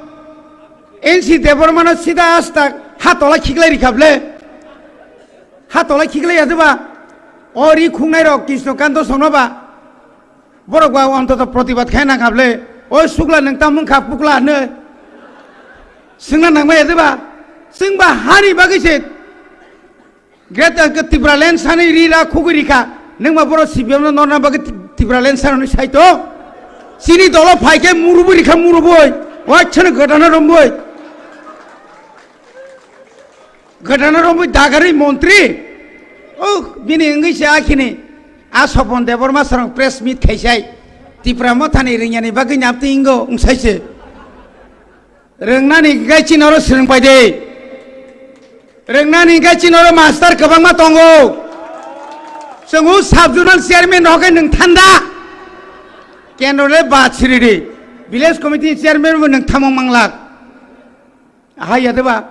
N C Debbarmano sida asta ha tola khiklai rikha ble. Ha tola khiklai ya de ba. O ri khungnai rok Krishna Kanto songno ba. Borok ba ontoto protibad khai nang kha ble. O sukla nwng tamung kha pukla hwnwi. Swngna nangma ya de ba. Swng ba hani bagwi se. Greater Tipraland sani ri ra khugui rikha. Nwng ma borok C P M no norna bagwi Ti-, Tipraland sani saito. Chini dolo phai khe murubu rikha murubui. Wachhano gotana rombui. Gotana rombui dagarwi montri. Oh, bini wngwi se akhini. A Sopon Debbarma sarong press meet khaisai. Tipra mothani ringyani bagwi napti ingo wngsaise. Rwngnani hingkhe chini oro swrwng pai de. Rwngnani hingkhe chini oro master kwbangma tongo. Chwng o sub zonal chairman rok khe nwng thanda. Kendro le ba siri di. Village committee chairman bo nwng thamung manglak. Ahai ya de ba.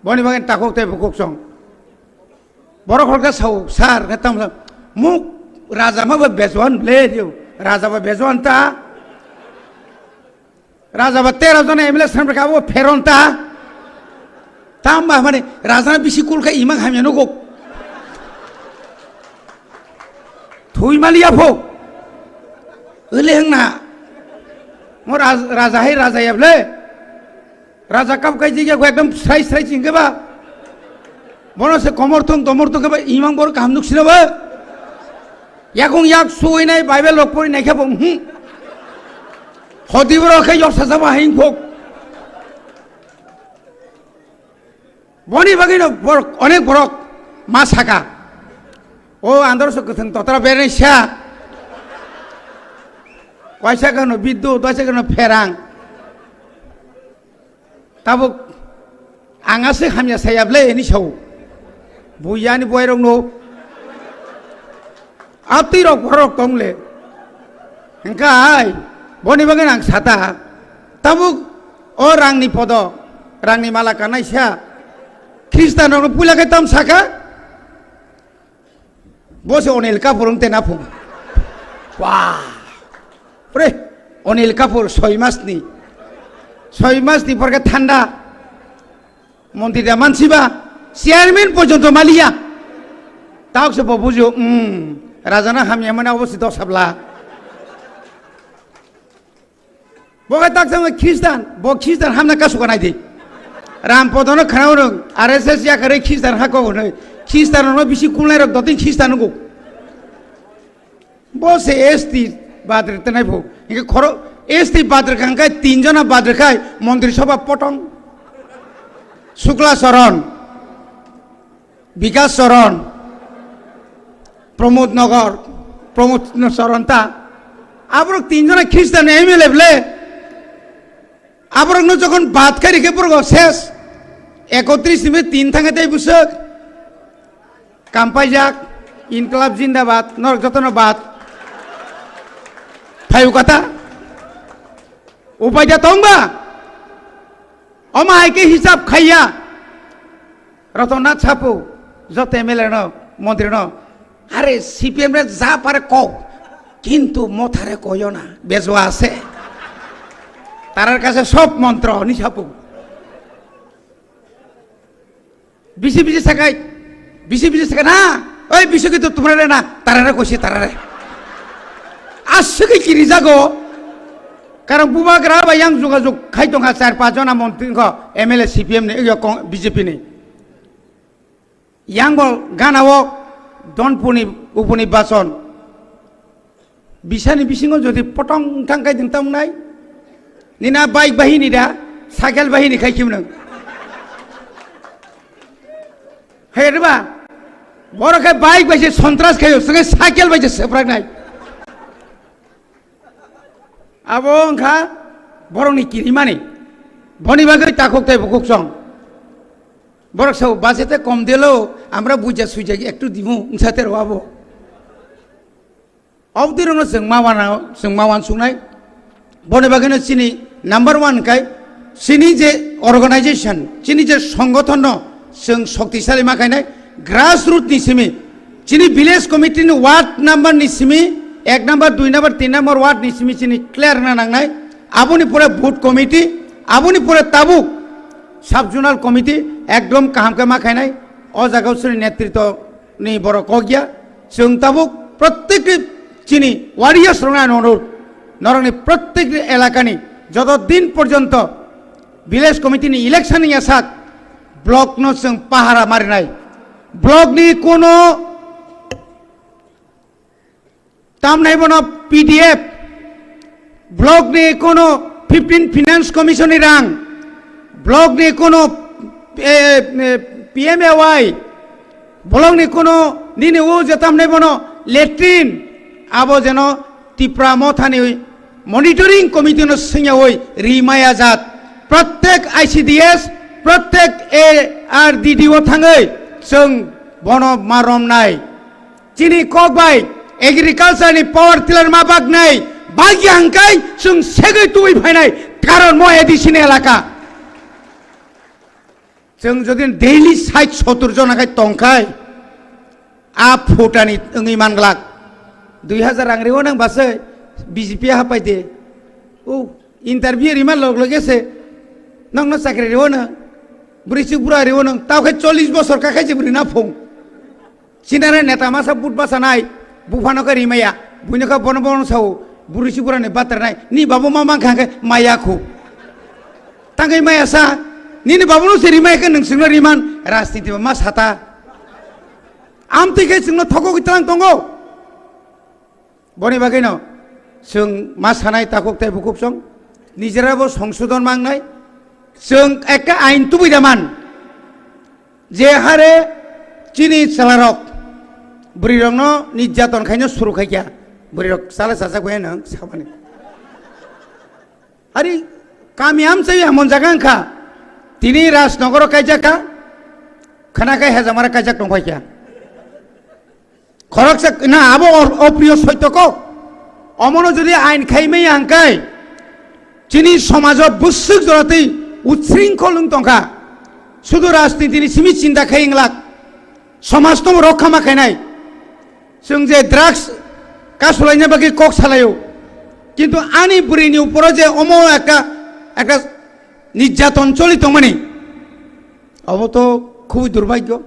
Boni bagwi takhuk tei bukhuk song. Borok hor khe sao, sir, khe tamo sa. Muk raja ma ba bejuan le dio. Raja ba bejuan ta. Raja ba tero jona M L A sanbra kabo pheron ta. Tamba mane raja na bisi kul kha imang hamya nugo. Thui mali apho. Ele hengna. Mo raj-, raja hai raja yable. Raja kap kai jigya ko ekdom srai srai chingke ba. Bono se komor thung tomor thung ke ba imang bor kaham nuk sina ba. Yakung yak suinai Bible lok pori nai khe bo, hmm. Hodi borok khe yok saja ba hain khok. Boni bagwi no borok, onek borok ma saka. O andor so kwthwng totra bernai sa. Kaisa kano biddu, kaisa kano pherang. Tabuk ang aswk hamya saya ble hini sao. Buya ni buai rok no. Atwi rok borok tong le. Hingka ai, boni bagwi ang sata. Tabuk o rangni podo, rangni mala kanai sa. Khristan rok no puila khe tam saka. Bo se Anil Kapoor wng tei naphung. Wah. Pre, Anil Kapoor soi mas ni. Soi mas ni porke thanda. Montri da mansi ba. Chairman porjonto maliya. Taok se bo bujio, hmm. Raja na hamya mane obo se dos habla. Bo khe tak chama Khristan, bo Khristan hamna kasu kanai di. Ram podono khana rwng, R S S yakarwi Khristan hako hwnwi. Khristan no bisi kulnai rok dotwi Khristan nugo. Bo se S T badre tenai phu. Inke khoro S T badre kangkai tin jona badre kai montri soba potong. Sukla Saran. Bikas Saran, Pramod Nagar, Pramod Saran ta. Aborok tin jona Khristan M L A ble. Aborokno jokhon bad kari khe borok ses. Ekotris ni tin thangkhe tei bwswk. Kampaijak, Inklab Jindabad, norok jotono bad. Phayu kata. Upai da tongba. Omo hai khe hisab khaiya. Ratan Nath Sapu, joto M L A no, montri no, are C P M re ja pare kok, kintu mothare koyo na, bejua ase. Tarar kache sob montro ni sapu. Bisi bisi sakai, bisi bisi sakai na, oi bisi kitu tumrare na, tarare kosi tarare. Aswk kiri jago, karon bubagra ba yang jogajog khai tongkha char pach jona montri ko M L A C P M ni, iyo kong-, B J P ni. Yang bo gana o Donpuni upuni bason. Bisani bisingo jodi potong thang kai ding tong nai. Nina bike bahini da, cycle bahini khai kim nang. Hai riba, borok khe bike bai se sontras khayo, senge cycle bai se seprak nai. Abo wngkha borokni kirimani. Boni bagwi takhuk tei bukhuk song. Borok sao bachete kom dilo, amra buja suija ektu dimu, wngsa tero abo. Obdirokno chwng ma wana, chwng ma wansuknai. Boni bagwino chini number one kai, chini je organization, chini je songgothonno chwng shoktisali ma khainai, grassroot ni simi, chini village committee ni ward number ni simi, ek number, dui number, tin number ward ni simi chini clear na nangnai. Aboni pore booth committee, Aboni pore tabuk sub zonal committee ekdom kaham khe ma khainai, o jaga o chini netritto ni borok kok ya. Chwng tabuk prottek chini warriors rokno ano onurod, norokni prottek elakani joto din porjonto village committee ni election ni yasak block no chwng pahara marinai, block ni kono tamnai bono P D F, block ni kono fifteen Finance Commission ni rang, block ni kono, eh, eh, P M A Y, block ni kono nini o je tamnai bono latrine, abo jeno Tipra Mothani monitoring committee no swngyawi rimaya jat. Prottek I C D S, prottek A R D D o thangwi chwng bono ma romnai. Chini kok bai agriculture ni power tiller ma baknai, bagya hwnkhe chwng segwi tubui phainai, karon mo A D C ni elaka. Chwng jodi daily sait sotur jona khai tongkhai, a phutani wngwi manglak. Dui hajar rang riwo nang basai B J P hapai de. O interview rima log loge se nokno chakri riwo nang. Bwrwi chuk bura riwo nang. Tao khai chollish bosor ka khai je bwrwi na phung. Sinare neta masa but basa nai, buphano khe rimaya, buino khe bono bono sao, buri si burani batra nai, ni babu ma mang khang khe maya khu. Tangkai maya sa, nini babu no se rimaya khe nung singno riman, rajniti ba ma sata. Amtwi khe singno thokogwi tlang tongo. Boni bagwino chwng ma sanai takhuk tei bukhuk song, nijera bo songsodon mangnai, chwng ekka ain tubui da man. Je hare chini chwlarok bwrwirokno nirjaton khaino suru khaikha, bwrwirok chala chajak bai nang samani. Ari kami amchai hamon jaga wngkha, tini Rajnogoro kaijak kha, khana khai hejamara kaijak tongkhaikha. Khoroksa na abo or-, opriyo soito kok. Omono jodi ain khaimai hangkai, chini somajo bwswk joratwi utsringkhol wng tongkha. Sudu rajnitini simi chinta khai wnglak. Somaj tomo rokha ma khainai. Chwng je drugs kasulaina bagwi kok salaio. Kintu ani bwrwini uporo je omo ekta, ekta nirjaton choli tongmani. Obo to khubui durbhagyo.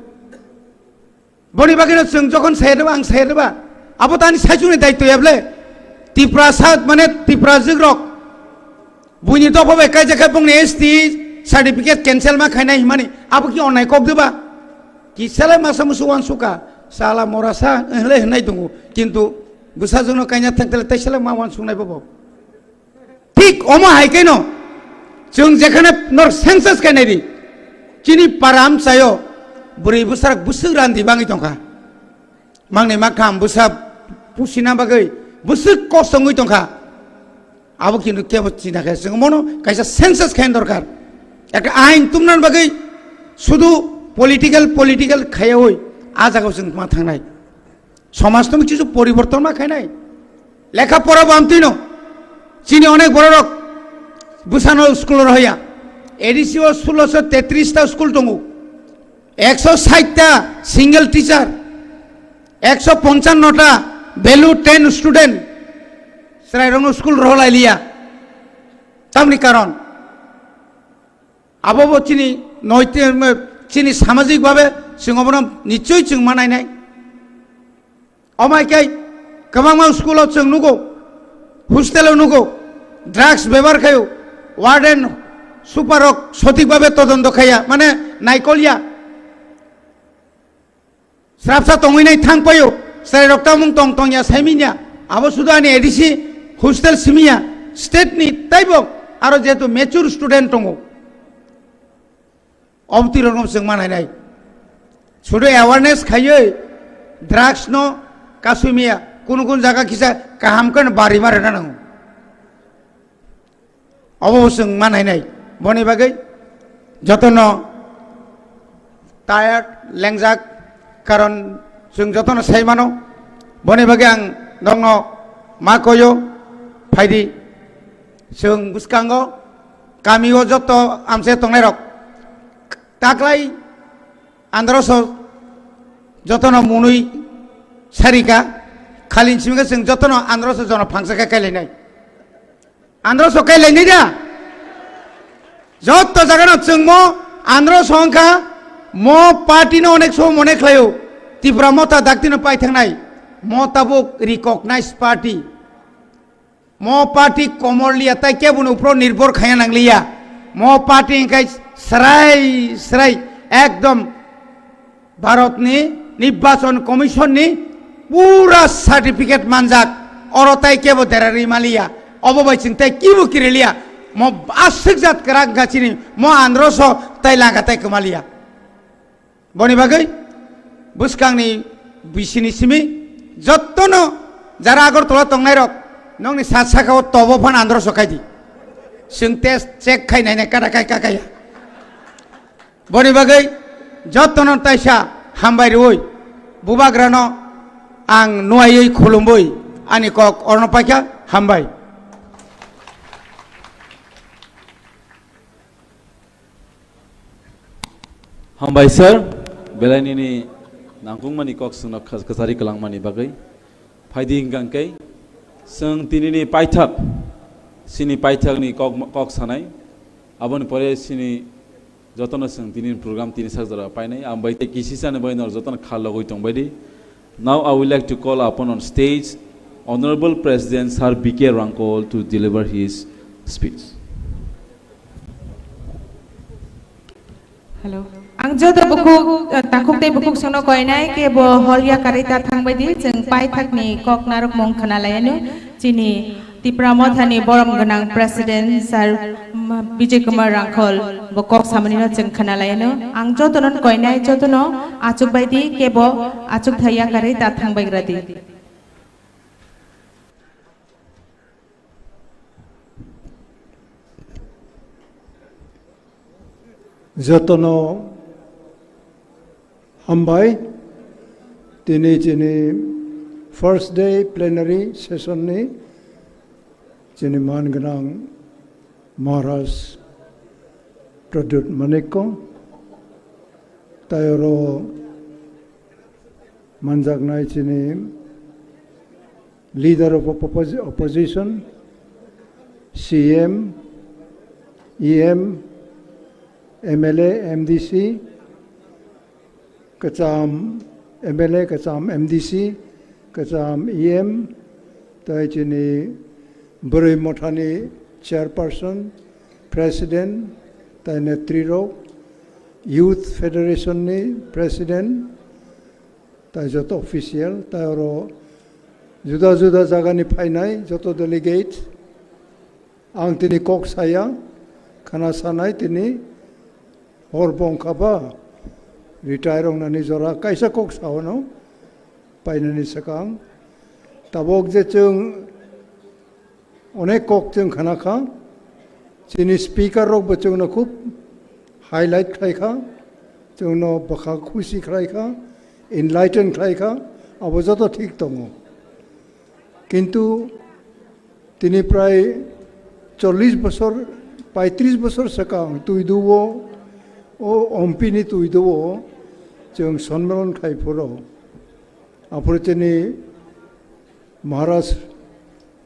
Boni bagwino chwng jokhon sayareba, ang sayareba, abo tani saichungni daityo yable. Tiprasa mane Tiprajwk rok buini dopha bai kaijak khe bongni S T certificate cancel ma khainai himani, abo ki onnai kok diba? Ki sele masa musu wansuka, sala morasa, ehle hinai dungu. Kintu bwsajwkno kaina thangtele tai sele ma wansuknai bobo. Thik omo hai khe no, chwng jekhane nor census khe nai di, chini para amchaio bwrwi bwsarok bwswk randi bangwi tongkha, mangni makham bwsa pusina bagwi bwswk kosongwi tongkha. Abo kintu kebo china khe chwng mono kaisa census khe dorkar, ekta ain tumna bagwi sudu political, political khaiyawi a jagao chwng ma thangnai. Somaj tong kichu poriborton ma khainai. Lekha pora bo amtwino. Chini onek bororok bwsano school rohoya. A D C o sulosho tetris ta school tongo. Ekso sait ta single teacher. Ekso ponchanno ta value ten student. Chwrairokno school roholailiya. Tamni karon. Abo bo chini noiti-, chini samajik babe chwng obono nichoi chwng ma nainai. Omo hai khe kwbangma school o chwng nugo, hostel o nugo, drugs bebohar khaio, warden, super rok sothik babe todonto khaiya, mane naikolya. Srapsa tongwi nai thang paio, chwrai rok tamung tong tong ya sai minya. Abo sudu ani A D C hostel simiya, state ni taibo aro jehetu mature student tongo. Obti rok no chwng manai nai. Sudu awareness khaiwi drugs no kasui miya, kunu kunu jaga kisa kaham khe bari ma rwna nango. Obo chwng ma nainai. Boni bagwi jotono tired, lengjak, karon chwng jotono sai mano. Boni bagwi ang nokno ma koyo, phaidi. Chwng bwskango, kamio joto amse tongnairok taklai androso jotono munui sarika, khalin simika chwng jotono androso jono phangsa khe kailainai. Andro sokai lainai da. Jotto jagano chwngmo andro songkha, mo party no onek somo mone khlaio, Tipra Motha daktino paithangnai, mo tabuk recognized party. Mo party komorlia tai kebono upro nirbhor khaya nangliya. Mo party hingkai srai srai ekdom Bharatni Nirbachon Commission ni pura certificate manjak, oro tai kebo derari maliya, obo bai chwng tai kibo kiriliya, mo aswk jat kwrak gachini mo andro so tai langa tai kwmaliya. Boni bagwi bwskangni bisini simi jottono jara Agartala tongnairok nokni sat sakao tobo phan andro so khaidi. Chwng test check khai nainai kada kai kakaya. Boni bagwi jottono taisa hambai rwui, bubagrano ang nuaiwi khulumwi ani kok orno paikha, hambai. Hambai sir, belai nini nangkukmani kok chwngno kha-, kwchari kwlangmani bagwi. Phaidi hwnkha hwnkhe chwng tinini paithak, chini paithakni kok, kok sanai, aboni pore chini jotono chwng tini program tini sak jora painai. Ang bai tei kisisa ni bai nor jotono kha logoi tongbaidi. Now I would like to call upon on stage Honorable President Sir B K Rangkol to deliver his speech. Hello. Ang joto bukhuk, eh, takhuk tei bukhuk sono koinai kebo hol yakarwi ta thangbaidi, chwng paithakni kok narwkmung khwnalaiano. Chini Tipra Mothani borom gwnang President Sir, mm, Bijay Kumar Rangkhol bo kok samanino chwng khwnalaiano. Ang jotono koinai jotono achukbaidi kebo achukthai yakarwi ta thangbaigradi. Jotono hambai, tini chini first day plenary session ni chini man gwnang Maharaj Pradyut Manikko, tai oro manjaknai chini Leader of Oppos-, Opposition, C M, E M, M L A, M D C, kwcham M L A, kwcham M D C, kwcham E M, tai chini Bwrwi Mothani Chairperson, President, tai netrirok, Youth Federation ni President, tai joto official, tai oro juda juda jagani phainai joto delegate, ang tini kok saya, khana sanai tini hor bongkha ba retire wngnani jora kaisa kok saono painani swkang. Tabok je chwng onek kok chwng khana kha, chini speaker rok bo chwngno khub highlight khlai kha, chwngno bwkha khusi khlai kha, enlighten khlai kha, abo joto thik tongo. Kintu tini prai chollish bosor, paitris bosor swkang twiduo, o ompini twiduo chwng sonmilon khai phuru. Aphuru chini Maharaj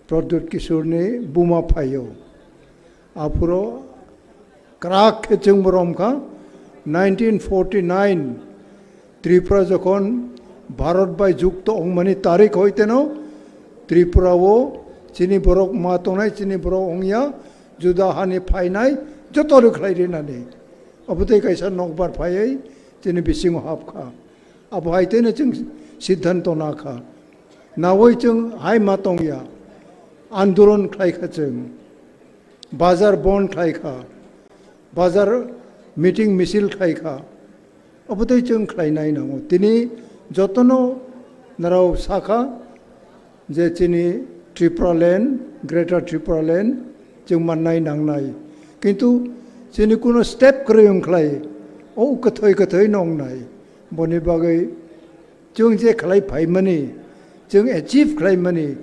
Pradyut Kishoreni buma phaio. Aphuru kwrak khe chwng borom kha, nineteen forty-nine Tripura jokhon Bharat bai jukto wngmani tarik hoiteno Tripura o chini borok ma tongnai, chini borok wngya, juda hani phainai joto rwkhlai rinani. Obo tei kaisa nokbar phaiwi chini bisingo hapkha. Abo hai teno chwng siddhanto nakha. Nawi chwng hai ma tongya. Andolon khlai kha chwng. Bazar bon khlai kha. Bazar meeting misil khlai kha. Obo tei chwng khlai nai nango. Tini jotono narao sakha je chini Tripura land, Greater Tripura land chwng mannai nangnai. Kintu chini kuno step kwrwi wng khlai, o kwthoi kwthoi nongnai. Boni bagwi chwng je khlai phaimani, chwng achieve khlaimani,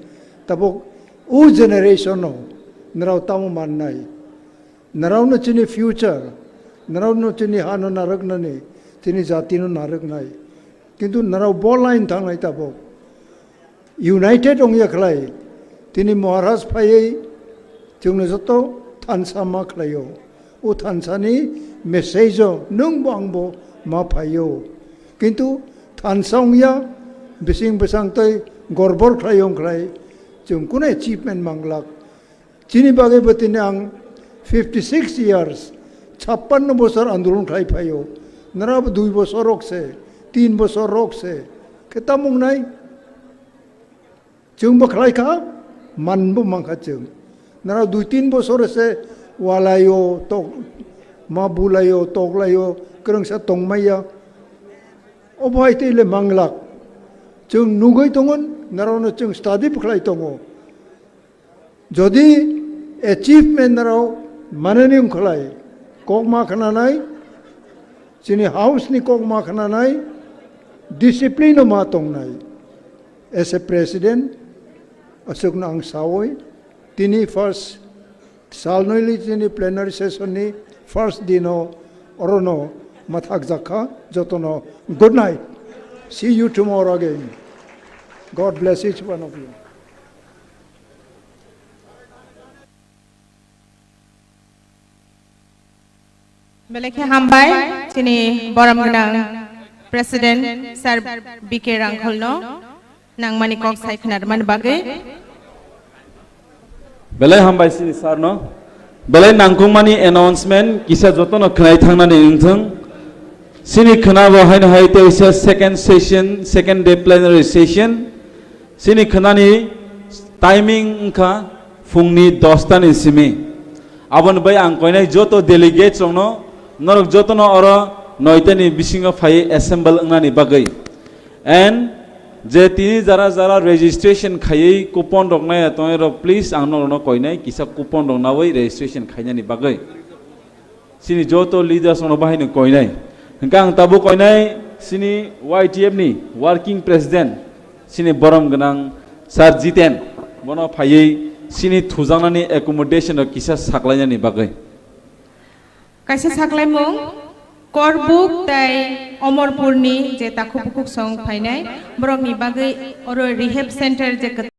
tabuk o generation-o narao tamo mannai? Narao no chini future, narao no chini hano narwknani, chini jati no narwknai. Kintu narao bo line thangnai tabuk. United wngya khlai, tini Maharaj phaiwi chwngno joto thansa ma khlaio. O thansa ni message o nwng bo ang bo ma phaio. Kintu thansa wngya, bising bwsang tei gorbor khlai wng khlai chwng kunu achievement manglak. Chini bagwi bo tini ang fifty six years, chappanno bosor andolon khlai phaio. Nara bo dui bosor rok se, tin bosor rok se. Khe tamo wngnai? Chwng bo khlai kha, man bo man kha chwng. Nara dui tin bosor se walaio, tok, ma bulaio, toklaio, kwrwngsa tongmaya. Obo hai tei le manglak. Chwng nugwi tongo, nara no chwng study bo khlai tongo. Jodi achievement rok manani wngkhlai, kok ma khnanai, chini house ni kok ma khnanai, discipline o ma tongnai. As a president, aswkno ang sawi, tini first salnwi li chini plenary session ni first dino orono mathak jakha, jotono good night. See you tomorrow again. God bless each one of you. Belai khe hambai, chini borom gwnang President Sir B K Rangkholno nangmani kok sai khwnarmani bagwi. Belai hambai chini sir no. Belai nangkukmani announcement kisa jotono khwnai thangnani wngthung. Chini khwnabo haino hai teisa second session, second day plenary session. Chini khwnani timing wngkha phungni dosta ni simi. Aboni bai ang koinai joto delegates rokno, norok jotono oro noita ni bisingo phai assemble wngnani bagwi. And je tini jara jara registration khaiwi coupon rok naiya tongnai rok, please ang norokno koinai kisa coupon rok nawi registration khainani bagwi. Chini joto leaders rokno bahai no koinai. Hwnkhe ang tabuk koinai chini Y T F ni working president, chini borom gwnang Sir Jiten, bono phaiwi chini thujaknani accommodation rok kisa saklainani bagwi. Kaisa saklaimung, Korbuk tei Omorpurni je takhuk bukhuk song phainai, borokni bagwi oro rehab center je